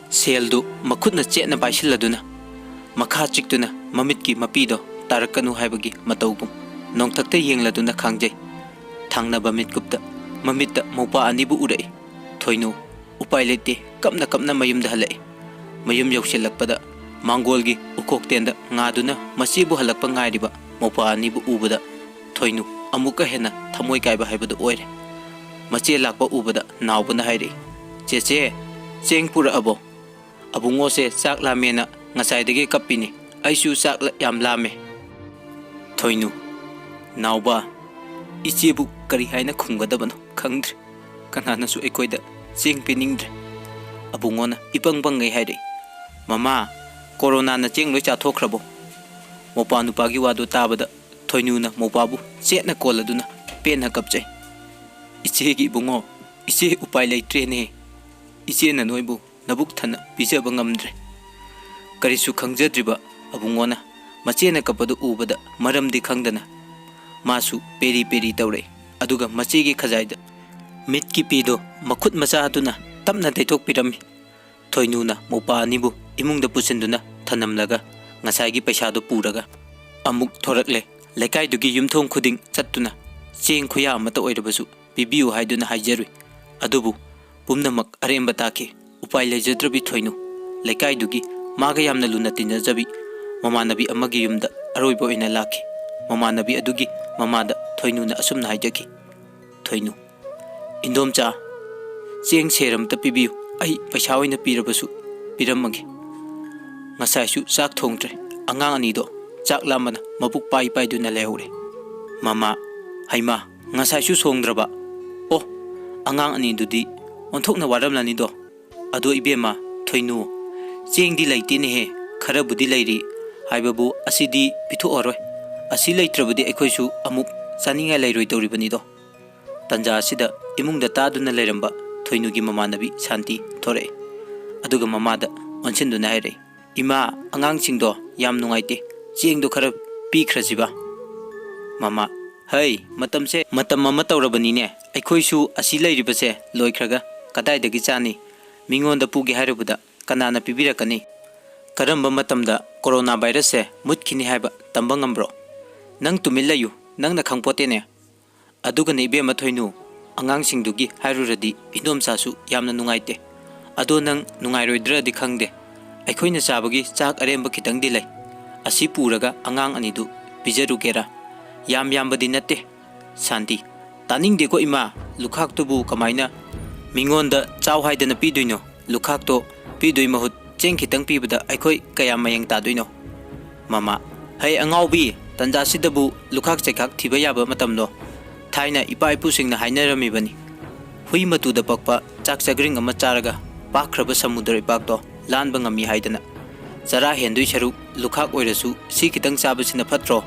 ꯁꯦꯜꯗꯨ ꯃꯈꯨꯠꯅ ꯆꯦꯠꯅ ꯄꯥꯏꯁꯤꯜꯂꯗꯨꯅ ꯃꯈꯥ ꯆꯤꯛꯇꯨꯅ ꯃꯃꯤꯠꯀꯤ ꯃꯄꯤꯗꯣ ꯇꯥꯔꯛꯀꯅꯨ ꯍꯥꯏꯕꯒꯤ ꯃꯇꯧꯒꯨꯝ ꯅꯣꯡꯊꯛꯇ ꯌꯦꯡꯂꯗꯨꯅ ꯈꯥꯡꯖꯩ꯫ ꯊꯪꯅꯕ ꯃꯤꯠꯀꯨꯞꯇ ꯃꯃꯤꯠꯇ ꯃꯧꯄꯥ ꯑꯅꯤꯕꯨ ꯎꯔꯛꯏ꯫ ꯊꯣꯏꯅꯨ ꯎꯄꯥꯏ ꯂꯩꯇꯦ, ꯀꯞꯅ ꯀꯞꯅ ꯃꯌꯨꯝꯗ ꯍꯜꯂꯛꯏ꯫ ꯃꯌꯨꯝ ꯌꯧꯁꯤꯜꯂꯛꯄꯗ ꯃꯥꯡꯒꯣꯜꯒꯤ ꯎꯈꯣꯛꯇꯦꯟꯗ ꯉꯥꯗꯨꯅ ꯃꯆꯦꯕꯨ ꯍꯜꯂꯛꯄ ꯉꯥꯏꯔꯤꯕ ꯃꯧꯄꯥ ꯑꯅꯤꯕꯨ ꯎꯕꯗ ꯊꯣꯏꯅꯨ ꯑꯃꯨꯛꯀ ꯍꯦꯟꯅ ꯊꯃꯣꯏ ꯀꯥꯏꯕ ꯍꯥꯏꯕꯗꯨ ꯑꯣꯏꯔꯦ꯫ ꯃꯆꯦ ꯂꯥꯛꯄ ꯎꯕꯗ ꯅꯥꯎꯕꯅ ꯍꯥꯏꯔꯛꯏ, "ꯆꯦꯆꯦ, ꯆꯦꯡ ꯄꯨꯔꯛꯑꯕꯣ? ꯑꯕꯨꯡꯉꯣꯁꯦ ꯆꯥꯛ ꯂꯥꯝꯃꯦꯅ ꯉꯁꯥꯏꯗꯒꯤ ꯀꯞꯄꯤꯅꯤ꯫ ꯑꯩꯁꯨ ꯆꯥꯛ ꯂ-, ꯌꯥꯝ ꯂꯥꯝꯃꯦ꯫" ꯊꯣꯏꯅꯨ, "ꯅꯥꯎꯕ, ꯏꯆꯦꯕꯨ ꯀꯔꯤ ꯍꯥꯏꯅ ꯈꯨꯝꯒꯗꯕꯅꯣ ꯈꯪꯗ꯭ꯔꯦ꯫ ꯀꯅꯥꯅꯁꯨ ꯑꯩꯈꯣꯏꯗ ꯆꯦꯡ ꯄꯤꯅꯤꯡꯗ꯭ꯔꯦ꯫" ꯑꯕꯨꯡꯉꯣꯅ ꯏꯄꯪ ꯄꯪꯒꯩ ꯍꯥꯏꯔꯛꯏ, "ꯃꯃꯥ, ꯀꯣꯔꯣꯅꯥꯅ ꯆꯦꯡ ꯂꯣꯏ ꯆꯥꯊꯣꯛꯈ꯭ꯔꯕꯣ?" ꯃꯧꯄꯥ ꯅꯨꯄꯥꯒꯤ ꯋꯥꯗꯨ ꯇꯥꯕꯗ ꯊꯣꯏꯅꯨꯅ ꯃꯧꯄꯥꯕꯨ ꯆꯦꯠꯅ ꯀꯣꯜꯂꯗꯨꯅ ꯄꯦꯟꯅ ꯀꯞꯆꯩ꯫ "ꯏꯆꯦꯒꯤ ꯏꯕꯨꯡꯉꯣ, ꯏꯆꯦ ꯎꯄꯥꯏ ꯂꯩꯇ꯭ꯔꯦꯅꯦ꯫ ꯏꯆꯦꯅ ꯅꯣꯏꯕꯨ ꯅꯕꯨꯛ ꯊꯟꯅ ꯄꯤꯖꯕ ꯉꯝꯗ꯭ꯔꯦ꯫" ꯀꯔꯤꯁꯨ ꯈꯪꯖꯗ꯭ꯔꯤꯕ ꯑꯕꯨꯡꯉꯣꯅ ꯃꯆꯦꯅ ꯀꯞꯄꯗꯨ ꯎꯕꯗ ꯃꯔꯝꯗꯤ ꯈꯪꯗꯅ ꯃꯥꯁꯨ ꯄꯦꯔꯤ ꯄꯦꯔꯤ ꯇꯧꯔꯛꯏ꯫ ꯑꯗꯨꯒ ꯃꯆꯦꯒꯤ ꯈꯖꯥꯏꯗ ꯃꯤꯠꯀꯤ ꯄꯤꯗꯣ ꯃꯈꯨꯠ ꯃꯆꯥ ꯑꯗꯨꯅ ꯇꯞꯅ ꯇꯩꯊꯣꯛꯄꯤꯔꯝꯃꯤ꯫ ꯊꯣꯏꯅꯨꯅ ꯃꯧꯄꯥ ꯑꯅꯤꯕꯨ ꯏꯃꯨꯡꯗ ꯄꯨꯁꯤꯟꯗꯨꯅ ꯊꯅꯝꯂꯒ ꯉꯁꯥꯏꯒꯤ ꯄꯩꯁꯥꯗꯨ ꯄꯨꯔꯒ ꯑꯃꯨꯛ ꯊꯣꯔꯛꯂꯦ꯫ ꯂꯩꯀꯥꯏꯗꯨꯒꯤ ꯌꯨꯝꯊꯣꯡ ꯈꯨꯗꯤꯡ ꯆꯠꯇꯨꯅ ꯆꯦꯡ ꯈꯨꯌꯥ ꯑꯃꯠꯇ ꯑꯣꯏꯔꯕꯁꯨ ꯄꯤꯕꯤꯌꯨ ꯍꯥꯏꯗꯨꯅ ꯍꯥꯏꯖꯔꯨꯏ꯫ ꯑꯗꯨꯕꯨ ꯄꯨꯝꯅꯃꯛ ꯑꯔꯦꯝꯕ ꯇꯥꯈꯤ꯫ ꯎꯄꯥꯏ ꯂꯩꯖꯗ꯭ꯔꯕꯤ ꯊꯣꯏꯅꯨ ꯂꯩꯀꯥꯏꯗꯨꯒꯤ ꯃꯥꯒ ꯌꯥꯝꯅ ꯂꯨꯅ ꯇꯤꯟꯅꯖꯕꯤ ꯃꯃꯥꯟꯅꯕꯤ ꯑꯃꯒꯤ ꯌꯨꯝꯗ ꯑꯔꯣꯏꯕ ꯑꯣꯏꯅ ꯂꯥꯛꯈꯤ꯫ ꯃꯃꯥꯟꯅꯕꯤ ꯑꯗꯨꯒꯤ ꯃꯃꯥꯗ ꯊꯣꯏꯅꯨꯅ ꯑꯁꯨꯝꯅ ꯍꯥꯏꯖꯈꯤ, "ꯊꯣꯏꯅꯨ, ꯏꯟꯗꯣꯝꯆꯥ, ꯆꯦꯡ ꯁꯦꯔ ꯑꯃꯇ ꯄꯤꯕꯤꯌꯨ, ꯑꯩ ꯄꯩꯁꯥ ꯑꯣꯏꯅ ꯄꯤꯔꯕꯁꯨ ꯄꯤꯔꯝꯃꯒꯦ꯫ ꯉꯁꯥꯏꯁꯨ ꯆꯥꯛ ꯊꯣꯡꯗ꯭ꯔꯦ, ꯑꯉꯥꯡ ꯑꯅꯤꯗꯣ ꯆꯥꯛ ꯂꯥꯝꯕꯅ ꯃꯕꯨꯛ ꯄꯥꯏ ꯄꯥꯏꯗꯨꯅ ꯂꯩꯍꯧꯔꯦ꯫" ꯃꯃꯥ, "ꯍꯩꯃꯥ, ꯉꯁꯥꯏꯁꯨ ꯁꯣꯡꯗ꯭ꯔꯕ? ꯑꯣ, ꯑꯉꯥꯡ ꯑꯅꯤꯗꯨꯗꯤ ꯑꯣꯟꯊꯣꯛꯅ ꯋꯥꯔꯝꯂꯅꯤꯗꯣ꯫ ꯑꯗꯣ ꯏꯕꯦꯝꯃ, ꯊꯣꯏꯅꯨ, ꯆꯦꯡꯗꯤ ꯂꯩꯇꯦꯅꯦꯍꯦ, ꯈꯔꯕꯨꯗꯤ ꯂꯩꯔꯤ ꯍꯥꯏꯕꯕꯨ ꯑꯁꯤꯗꯤ ꯄꯤꯊꯣꯛꯑꯔꯣꯏ꯫ ꯑꯁꯤ ꯂꯩꯇ꯭ꯔꯕꯗꯤ ꯑꯩꯈꯣꯏꯁꯨ ꯑꯃꯨꯛ ꯆꯥꯅꯤꯡꯉꯥꯏ ꯂꯩꯔꯣꯏꯗꯧꯔꯤꯕꯅꯤꯗꯣ꯫" ꯇꯟꯖꯥ ꯑꯁꯤꯗ ꯏꯃꯨꯡꯗ ꯇꯥꯗꯨꯅ ꯂꯩꯔꯝꯕ ꯊꯣꯏꯅꯨꯒꯤ ꯃꯃꯥꯟꯅꯕꯤ ꯁꯥꯟꯇꯤ ꯊꯣꯔꯛꯑꯦ꯫ ꯑꯗꯨꯒ ꯃꯃꯥꯗ ꯑꯣꯟꯁꯤꯟꯗꯨꯅ ꯍꯥꯏꯔꯛꯏ, "ꯏꯃꯥ, ꯑꯉꯥꯡꯁꯤꯡꯗꯣ ꯌꯥꯝ ꯅꯨꯡꯉꯥꯏꯇꯦ, ꯆꯦꯡꯗꯣ ꯈꯔ ꯄꯤꯈ꯭ꯔꯁꯤꯕ꯫" ꯃꯃꯥ, "ꯍꯩ, ꯃꯇꯝꯁꯦ ꯃꯇꯝ ꯑꯃ ꯇꯧꯔꯕꯅꯤꯅꯦ, ꯑꯩꯈꯣꯏꯁꯨ ꯑꯁꯤ ꯂꯩꯔꯤꯕꯁꯦ ꯂꯣꯏꯈ꯭ꯔꯒ ꯀꯗꯥꯏꯗꯒꯤ ꯆꯥꯅꯤ? ꯃꯤꯉꯣꯟꯗ ꯄꯨꯒꯦ ꯍꯥꯏꯔꯨꯕꯗ ꯀꯅꯥꯅ ꯄꯤꯕꯤꯔꯛꯀꯅꯤ? ꯀꯔꯝꯕ ꯃꯇꯝꯗ ꯀꯣꯔꯣꯅꯥ ꯚꯥꯏꯔꯁꯁꯦ ꯃꯨꯠꯈꯤꯅꯤ ꯍꯥꯏꯕ ꯇꯝꯕ ꯉꯝꯕ꯭ꯔꯣ? ꯅꯪ ꯇꯨꯃꯤꯟ ꯂꯩꯌꯨ, ꯅꯪꯅ ꯈꯪꯄꯣꯠꯇꯦꯅꯦ꯫ ꯑꯗꯨꯒꯅꯦ ꯏꯕꯦꯝꯃ ꯊꯣꯏꯅꯨ, ꯑꯉꯥꯡꯁꯤꯡꯗꯨꯒꯤ ꯍꯥꯏꯔꯨꯔꯗꯤ ꯏꯟꯗꯣꯝꯆꯥꯁꯨ ꯌꯥꯝꯅ ꯅꯨꯡꯉꯥꯏꯇꯦ꯫ ꯑꯗꯣ ꯅꯪ ꯅꯨꯡꯉꯥꯏꯔꯣꯏꯗ꯭ꯔꯗꯤ ꯈꯪꯗꯦ꯫ ꯑꯩꯈꯣꯏꯅ ꯆꯥꯕꯒꯤ ꯆꯥꯛ ꯑꯔꯦꯝꯕ ꯈꯤꯇꯪꯗꯤ ꯂꯩ꯫ ꯑꯁꯤ ꯄꯨꯔꯒ ꯑꯉꯥꯡ ꯑꯅꯤꯗꯨ ꯄꯤꯖꯔꯨꯒꯦꯔꯥ? ꯌꯥꯝ ꯌꯥꯝꯕꯗꯤ ꯅꯠꯇꯦ꯫" ꯁꯥꯟꯇꯤ, "ꯇꯥꯅꯤꯡꯗꯦꯀꯣ ꯏꯃꯥ, ꯂꯨꯈꯥꯛꯇꯨꯕꯨ ꯀꯃꯥꯏꯅ ꯃꯤꯉꯣꯟꯗ ꯆꯥꯎ ꯍꯥꯏꯗꯅ ꯄꯤꯗꯣꯏꯅꯣ? ꯂꯨꯈꯥꯛꯇꯣ ꯄꯤꯗꯣꯏ ꯃꯍꯨꯠ ꯆꯦꯡ ꯈꯤꯇꯪ ꯄꯤꯕꯗ ꯑꯩꯈꯣꯏ ꯀꯌꯥꯝ ꯃꯌꯦꯡ ꯇꯥꯗꯣꯏꯅꯣ?" ꯃꯃꯥ, "ꯍꯩ ꯑꯉꯥꯎꯕꯤ, ꯇꯟꯖꯥꯁꯤꯗꯕꯨ ꯂꯨꯈꯥꯛ ꯆꯩꯈꯥꯛ ꯊꯤꯕ ꯌꯥꯕ ꯃꯇꯝꯂꯣ? ꯊꯥꯏꯅ ꯏꯄꯥ ꯏꯄꯨꯁꯤꯡꯅ ꯍꯥꯏꯅꯔꯝꯃꯤꯕꯅꯤ, ꯍꯨꯏ ꯃꯇꯨꯗ ꯄꯛꯄ ꯆꯥꯛ ꯆꯒ꯭ꯔꯤꯡ ꯑꯃ ꯆꯥꯔꯒ ꯄꯥꯛꯈ꯭ꯔꯕ ꯁꯃꯨꯗ꯭ꯔ ꯏꯄꯥꯛꯇꯣ ꯂꯥꯟꯕ ꯉꯝꯃꯤ ꯍꯥꯏꯗꯅ꯫ ꯆꯔꯥ ꯍꯦꯟꯗꯣꯏ ꯁꯔꯨꯛ ꯂꯨꯈꯥꯛ ꯑꯣꯏꯔꯁꯨ ꯁꯤ ꯈꯤꯇꯪ ꯆꯥꯕꯁꯤꯅ ꯐꯠꯇ꯭ꯔꯣ?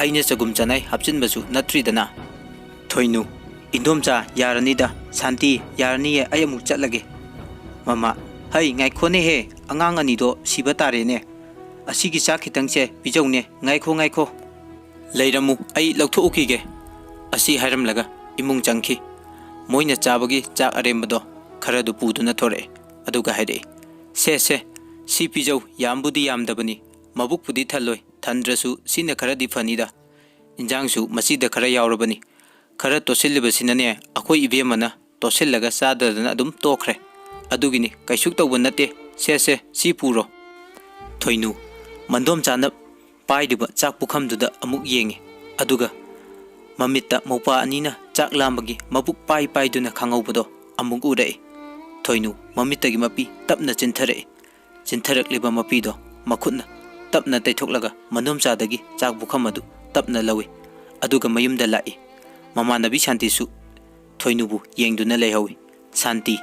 ꯑꯩꯅ ꯆꯒꯨꯝ ꯆꯅꯥꯏ ꯍꯥꯞꯆꯤꯟꯕꯁꯨ ꯅꯠꯇ꯭ꯔꯤꯗꯅ꯫" ꯊꯣꯏꯅꯨ, "ꯏꯟꯗꯣꯝꯆꯥ, ꯌꯥꯔꯅꯤꯗ꯫ ꯁꯥꯟꯇꯤ, ꯌꯥꯔꯅꯤꯌꯦ, ꯑꯩ ꯑꯃꯨꯛ ꯆꯠꯂꯒꯦ꯫" ꯃꯃꯥ, "ꯍꯩ, ꯉꯥꯏꯈꯣꯅꯦꯍꯦ, ꯑꯉꯥꯡ ꯑꯅꯤꯗꯣ ꯁꯤꯕ ꯇꯥꯔꯦꯅꯦ꯫ ꯑꯁꯤꯒꯤ ꯆꯥꯛ ꯈꯤꯇꯪꯁꯦ ꯄꯤꯖꯧꯅꯦ, ꯉꯥꯏꯈꯣ, ꯉꯥꯏꯈꯣ꯫ ꯂꯩꯔꯝꯃꯨ, ꯑꯩ ꯂꯧꯊꯣꯛꯎꯈꯤꯒꯦ꯫" ꯑꯁꯤ ꯍꯥꯏꯔꯝꯂꯒ ꯏꯃꯨꯡ ꯆꯪꯈꯤ꯫ ꯃꯣꯏꯅ ꯆꯥꯕꯒꯤ ꯆꯥꯛ ꯑꯔꯦꯝꯕꯗꯣ ꯈꯔꯗꯨ ꯄꯨꯗꯨꯅ ꯊꯣꯔꯛꯑꯦ꯫ ꯑꯗꯨꯒ ꯍꯥꯏꯔꯛꯏ, "ꯁꯦ, ꯁꯦ, ꯁꯤ ꯄꯤꯖꯧ, ꯌꯥꯝꯕꯨꯗꯤ ꯌꯥꯝꯗꯕꯅꯤ, ꯃꯕꯨꯛꯄꯨꯗꯤ ꯊꯜꯂꯣꯏ, ꯊꯟꯗ꯭ꯔꯁꯨ ꯁꯤꯅ ꯈꯔꯗꯤ ꯐꯅꯤꯗ꯫ ꯏꯟꯖꯥꯡꯁꯨ ꯃꯁꯤꯗ ꯈꯔ ꯌꯥꯎꯔꯕꯅꯤ, ꯈꯔ ꯇꯣꯠꯁꯤꯜꯂꯤꯕꯁꯤꯅꯅꯦ, ꯑꯩꯈꯣꯏ ꯏꯕꯦꯝꯃꯅ ꯇꯣꯠꯁꯤꯜꯂꯒ ꯆꯥꯗꯗꯅ ꯑꯗꯨꯝ ꯇꯣꯛꯈ꯭ꯔꯦ꯫ ꯑꯗꯨꯒꯤꯅꯤ, ꯀꯩꯁꯨ ꯇꯧꯕ ꯅꯠꯇꯦ, ꯁꯦ, ꯁꯦ, ꯁꯤ ꯄꯨꯔꯣ"꯫ ꯊꯣꯏꯅꯨ, ꯃꯟꯗꯣꯝꯆꯥꯅ ꯄꯥꯏꯔꯤꯕ ꯆꯥꯛ ꯄꯨꯈꯝꯗꯨꯗ ꯑꯃꯨꯛ ꯌꯦꯡꯉꯤ, ꯑꯗꯨꯒ ꯃꯃꯤꯠꯇ ꯃꯧꯄ꯭ꯋꯥ ꯑꯅꯤꯅ ꯆꯥꯛ ꯂꯥꯝꯕꯒꯤ ꯃꯕꯨꯛ ꯄꯥꯏ ꯄꯥꯏꯗꯨꯅ ꯈꯪꯍꯧꯕꯗꯣ ꯑꯃꯨꯛ ꯎꯔꯛꯏ꯫ ꯊꯣꯏꯅꯨ ꯃꯃꯤꯠꯇꯒꯤ ꯃꯄꯤ ꯇꯞꯅ ꯆꯤꯟꯊꯔꯛꯏ꯫ ꯆꯤꯟꯊꯔꯛꯂꯤꯕ ꯃꯄꯤꯗꯣ ꯃꯈꯨꯠꯅ ꯇꯞꯅ ꯇꯩꯊꯣꯛꯂꯒ ꯃꯅꯣꯝꯆꯥꯗꯒꯤ ꯆꯥꯛ ꯄꯨꯈꯝ ꯑꯗꯨ ꯇꯞꯅ ꯂꯧꯏ, ꯑꯗꯨꯒ ꯃꯌꯨꯝꯗ ꯂꯥꯛꯏ꯫ ꯃꯃꯥꯟꯅꯕꯤ ꯁꯥꯟꯇꯤꯁꯨ ꯊꯣꯏꯅꯨꯕꯨ ꯌꯦꯡꯗꯨꯅ ꯂꯩꯍꯧꯏ꯫ ꯁꯥꯟꯇꯤ,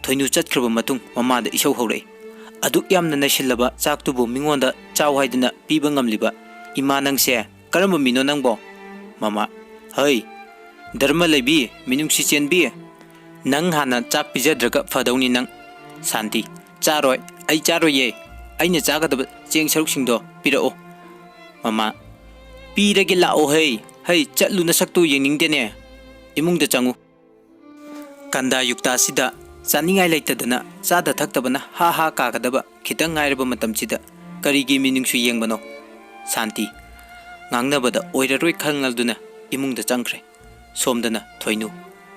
ꯊꯣꯏꯅꯨ ꯆꯠꯈ꯭ꯔꯕ ꯃꯇꯨꯡ ꯃꯃꯥꯗ ꯏꯁꯧ ꯍꯧꯔꯛꯏ꯫ "ꯑꯗꯨꯛ ꯌꯥꯝꯅ ꯅꯩꯁꯤꯜꯂꯕ ꯆꯥꯛꯇꯨꯕꯨ ꯃꯤꯉꯣꯟꯗ ꯆꯥꯎ ꯍꯥꯏꯗꯅ ꯄꯤꯕ ꯉꯝꯂꯤꯕ ꯏꯃꯥ ꯅꯪꯁꯦ ꯀꯔꯝꯕ ꯃꯤꯅꯣ ꯅꯪꯕꯣ?" ꯃꯃꯥ, "ꯍꯩ, ꯙꯔꯃ ꯂꯩꯕꯤ, ꯃꯤꯅꯨꯡꯁꯤ ꯆꯦꯟꯕꯤ, ꯅꯪ ꯍꯥꯟꯅ ꯆꯥꯛ ꯄꯤꯖꯗ꯭ꯔꯒ ꯐꯗꯧꯅꯤ ꯅꯪ"꯫ ꯁꯥꯟꯇꯤ, "ꯆꯥꯔꯣꯏ, ꯑꯩ ꯆꯥꯔꯣꯏꯌꯦ꯫ ꯑꯩꯅ ꯆꯥꯒꯗꯕ ꯆꯦꯡ ꯁꯔꯨꯛꯁꯤꯡꯗꯣ ꯄꯤꯔꯛꯑꯣ"꯫ ꯃꯃꯥ, "ꯄꯤꯔꯒꯦ ꯂꯥꯛꯑꯣ ꯍꯩ, ꯍꯩ, ꯆꯠꯂꯨ, ꯅꯁꯛꯇꯨ ꯌꯦꯡꯅꯤꯡꯗꯦꯅꯦ꯫ ꯏꯃꯨꯡꯗ ꯆꯪꯉꯨ꯫ ꯀꯟꯗꯥ ꯌꯨꯛꯇꯥꯁꯤꯗ ꯆꯥꯅꯤꯡꯉꯥꯏ ꯂꯩꯇꯗꯅ ꯆꯥꯗ ꯊꯛꯇꯕꯅ ꯍꯥ ꯍꯥ ꯀꯥꯒꯗꯕ ꯈꯤꯇꯪ ꯉꯥꯏꯔꯕ ꯃꯇꯝꯁꯤꯗ ꯀꯔꯤꯒꯤ ꯃꯤꯅꯨꯡꯁꯤ ꯌꯦꯡꯕꯅꯣ?" ꯁꯥꯟꯇꯤ ꯉꯥꯡꯅꯕꯗ ꯑꯣꯏꯔꯔꯣꯏ ꯈꯪꯂꯗꯨꯅ ꯏꯃꯨꯡꯗ ꯆꯪꯈ꯭ꯔꯦ꯫ ꯁꯣꯝꯗꯅ ꯊꯣꯏꯅꯨ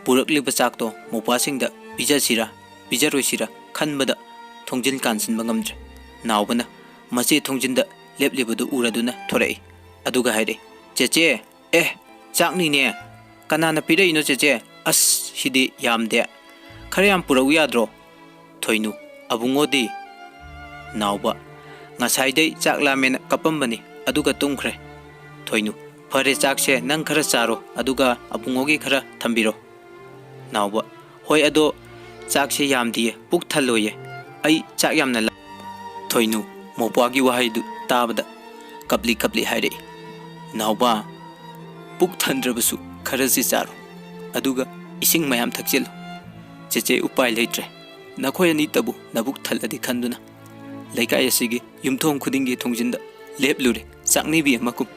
ꯄꯨꯔꯛꯂꯤꯕ ꯆꯥꯛꯇꯣ ꯃꯧꯄ꯭ꯋꯥꯁꯤꯡꯗ ꯄꯤꯖꯁꯤꯔꯥ ꯄꯤꯖꯔꯣꯏꯁꯤꯔꯥ ꯈꯟꯕꯗ ꯊꯣꯡꯖꯤꯟ ꯀꯥꯟꯁꯤꯟꯕ ꯉꯝꯗ꯭ꯔꯦ꯫ ꯅꯥꯎꯕꯅ ꯃꯆꯦ ꯊꯣꯡꯖꯤꯟꯗ ꯂꯦꯞꯂꯤꯕꯗꯨ ꯎꯔꯗꯨꯅ ꯊꯣꯔꯛꯏ꯫ ꯑꯗꯨꯒ ꯍꯥꯏꯔꯛꯏ, "ꯆꯦꯆꯦ, ꯑꯦ, ꯆꯥꯛꯅꯤꯅꯦ꯫ ꯀꯅꯥꯅ ꯄꯤꯔꯛꯏꯅꯣ ꯆꯦꯆꯦ? ꯑꯁ, ꯁꯤꯗꯤ ꯌꯥꯝꯗꯦ꯫ ꯈꯔ ꯌꯥꯝ ꯄꯨꯔꯛꯎ ꯌꯥꯗ꯭ꯔꯣ?" ꯊꯣꯏꯅꯨ, "ꯑꯕꯨꯡꯉꯣꯗꯤ?" ꯅꯥꯎꯕ, "ꯉꯁꯥꯏꯗꯩ ꯆꯥꯛ ꯂꯥꯝꯃꯦꯅ ꯀꯞꯄꯝꯕꯅꯤ, ꯑꯗꯨꯒ ꯇꯨꯝꯈ꯭ꯔꯦ"꯫ ꯊꯣꯏꯅꯨ, "ꯐꯔꯦ, ꯆꯥꯛꯁꯦ ꯅꯪ ꯈꯔ ꯆꯥꯔꯣ, ꯑꯗꯨꯒ ꯑꯕꯨꯡꯉꯣꯒꯤ ꯈꯔ ꯊꯝꯕꯤꯔꯣ"꯫ ꯅꯥꯎꯕ, "ꯍꯣꯏ, ꯑꯗꯣ ꯆꯥꯛꯁꯦ ꯌꯥꯝꯗꯤꯌꯦ, ꯄꯨꯛ ꯊꯜꯂꯣꯏꯌꯦ꯫ ꯑꯩ ꯆꯥꯛ ꯌꯥꯝꯅ ꯂꯥꯝ-" ꯊꯣꯏꯅꯨ ꯃꯧꯄ꯭ꯋꯥꯒꯤ ꯋꯥꯍꯩꯗꯨ ꯇꯥꯕꯗ ꯀꯞꯂꯤ ꯀꯞꯂꯤ ꯍꯥꯏꯔꯛꯏ, "ꯅꯥꯎꯕ, ꯄꯨꯛ ꯊꯟꯗ꯭ꯔꯕꯁꯨ ꯈꯔꯁꯤ ꯆꯥꯔꯣ, ꯑꯗꯨꯒ ꯏꯁꯤꯡ ꯃꯌꯥꯝ ꯊꯛꯆꯤꯜꯂꯨ꯫ ꯆꯦꯆꯦ, ꯎꯄꯥꯏ ꯂꯩꯇ꯭ꯔꯦ꯫ ꯅꯈꯣꯏ ꯑꯅꯤꯇꯕꯨ ꯅꯕꯨꯛ ꯊꯜꯂꯗꯤ ꯈꯟꯗꯨꯅ ꯂꯩꯀꯥꯏ ꯑꯁꯤꯒꯤ ꯌꯨꯝꯊꯣꯡ ꯈꯨꯗꯤꯡꯒꯤ ꯊꯣꯡꯖꯤꯟꯗ ꯂꯦꯞꯂꯨꯔꯦ, ꯆꯥꯛꯅꯤꯕꯤ ꯑꯃꯒꯨꯝ꯫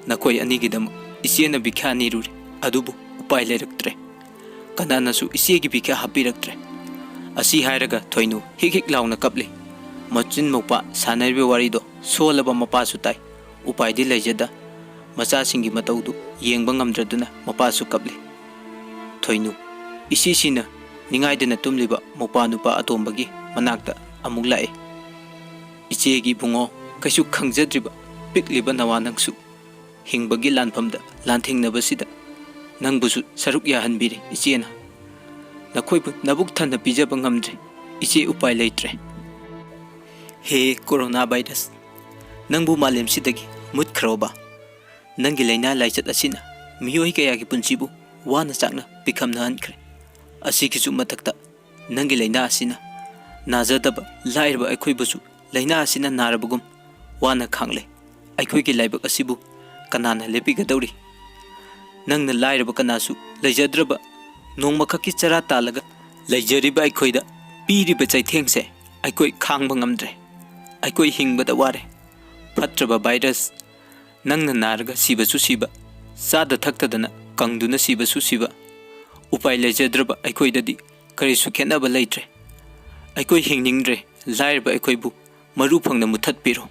ꯅꯈꯣꯏ ꯑꯅꯤꯒꯤꯗꯃꯛ ꯏꯆꯦꯅ ꯚꯤꯈ꯭ꯌꯥ ꯅꯤꯔꯨꯔꯦ, ꯑꯗꯨꯕꯨ ꯎꯄꯥꯏ ꯂꯩꯔꯛꯇ꯭ꯔꯦ꯫ ꯀꯅꯥꯅꯁꯨ ꯏꯆꯦꯒꯤ ꯚꯤꯈ꯭ꯌꯥ ꯍꯥꯞꯄꯤꯔꯛꯇ꯭ꯔꯦ꯫ ꯑꯁꯤ ꯍꯥꯏꯔꯒ ꯊꯣꯏꯅꯨ ꯍꯤꯛ ꯍꯤꯛ ꯂꯥꯎꯅ ꯀꯞꯂꯤ꯫ ꯃꯆꯤꯟ ꯃꯧꯄꯥ ꯁꯥꯟꯅꯔꯤꯕ ꯋꯥꯔꯤꯗꯣ ꯁꯣꯜꯂꯕ ꯃꯄꯥꯁꯨ ꯇꯥꯏ꯫ ꯎꯄꯥꯏꯗꯤ ꯂꯩꯖꯗ ꯃꯆꯥꯁꯤꯡꯒꯤ ꯃꯇꯧꯗꯨ ꯌꯦꯡꯕ ꯉꯝꯗ꯭ꯔꯗꯨꯅ ꯃꯄꯥꯁꯨ ꯀꯞꯂꯤ꯫ ꯊꯣꯏꯅꯨ ꯏꯁꯤꯁꯤꯅ ꯅꯤꯡꯉꯥꯏꯗꯅ ꯇꯨꯝꯂꯤꯕ ꯃꯧꯄꯥ ꯅꯨꯄꯥ ꯑꯇꯣꯝꯕꯒꯤ ꯃꯅꯥꯛꯇ ꯑꯃꯨꯛ ꯂꯥꯛꯏ꯫ "ꯏꯆꯦꯒꯤ ꯏꯕꯨꯡꯉꯣ, ꯀꯩꯁꯨ ꯈꯪꯖꯗ꯭ꯔꯤꯕ ꯄꯤꯛꯂꯤꯕ ꯅꯋꯥ ꯅꯪꯁꯨ ꯍꯤꯡꯕꯒꯤ ꯂꯥꯟꯐꯝꯗ ꯂꯥꯟꯊꯦꯡꯅꯕꯁꯤꯗ ꯅꯪꯕꯨꯁꯨ ꯁꯔꯨꯛ ꯌꯥꯍꯟꯕꯤꯔꯦ ꯏꯆꯦꯅ꯫ ꯅꯈꯣꯏꯕꯨ ꯅꯕꯨꯛ ꯊꯟꯅ ꯄꯤꯖꯕ ꯉꯝꯗ꯭ꯔꯦ ꯏꯆꯦ, ꯎꯄꯥꯏ ꯂꯩꯇ꯭ꯔꯦ꯫ ꯍꯦ ꯀꯣꯔꯣꯅꯥ ꯚꯥꯏꯔꯁ, ꯅꯪꯕꯨ ꯃꯥꯂꯦꯝꯁꯤꯗꯒꯤ ꯃꯨꯠꯈ꯭ꯔꯣꯕ꯫ ꯅꯪꯒꯤ ꯂꯥꯏꯅꯥ ꯂꯥꯏꯆꯠ ꯑꯁꯤꯅ ꯃꯤꯑꯣꯏ ꯀꯌꯥꯒꯤ ꯄꯨꯟꯁꯤꯕꯨ ꯋꯥꯅ ꯆꯥꯛꯅ ꯄꯤꯈꯝꯅꯍꯟꯈ꯭ꯔꯦ꯫ ꯑꯁꯤꯒꯤꯁꯨ ꯃꯊꯛꯇ ꯅꯪꯒꯤ ꯂꯥꯏꯅꯥ ꯑꯁꯤꯅ ꯅꯥꯖꯗꯕ ꯂꯥꯏꯔꯕ ꯑꯩꯈꯣꯏꯕꯨꯁꯨ ꯂꯥꯏꯅꯥ ꯑꯁꯤꯅ ꯅꯥꯔꯕꯒꯨꯝ ꯋꯥꯅ ꯈꯥꯡꯂꯦ꯫ ꯑꯩꯈꯣꯏꯒꯤ ꯂꯥꯏꯕꯛ ꯑꯁꯤꯕꯨ ꯀꯅꯥꯅ ꯂꯦꯞꯄꯤꯒꯗꯧꯔꯤ? ꯅꯪꯅ ꯂꯥꯏꯔꯕ ꯀꯅꯥꯁꯨ ꯂꯩꯖꯗ꯭ꯔꯕ ꯅꯣꯡꯃꯈꯛꯀꯤ ꯆꯔꯥ ꯇꯥꯜꯂꯒ ꯂꯩꯖꯔꯤꯕ ꯑꯩꯈꯣꯏꯗ ꯄꯤꯔꯤꯕ ꯆꯩꯊꯦꯡꯁꯦ ꯑꯩꯈꯣꯏ ꯈꯥꯡꯕ ꯉꯝꯗ꯭ꯔꯦ꯫ ꯑꯩꯈꯣꯏ ꯍꯤꯡꯕꯗ ꯋꯥꯔꯦ꯫ ꯐꯠꯇ꯭ꯔꯕ ꯚꯥꯏꯔꯁ, ꯅꯪꯅ ꯅꯥꯔꯒ ꯁꯤꯕꯁꯨ ꯁꯤꯕ, ꯆꯥꯗ ꯊꯛꯇꯗꯅ ꯀꯪꯗꯨꯅ ꯁꯤꯕꯁꯨ ꯁꯤꯕ꯫ ꯎꯄꯥꯏ ꯂꯩꯖꯗ꯭ꯔꯕ ꯑꯩꯈꯣꯏꯗꯗꯤ ꯀꯔꯤꯁꯨ ꯈꯦꯠꯅꯕ ꯂꯩꯇ꯭ꯔꯦ꯫ ꯑꯩꯈꯣꯏ ꯍꯤꯡꯅꯤꯡꯗ꯭ꯔꯦ꯫ ꯂꯥꯏꯔꯕ ꯑꯩꯈꯣꯏꯕꯨ ꯃꯔꯨ ꯐꯪꯅ ꯃꯨꯊꯠꯄꯤꯔꯣ꯫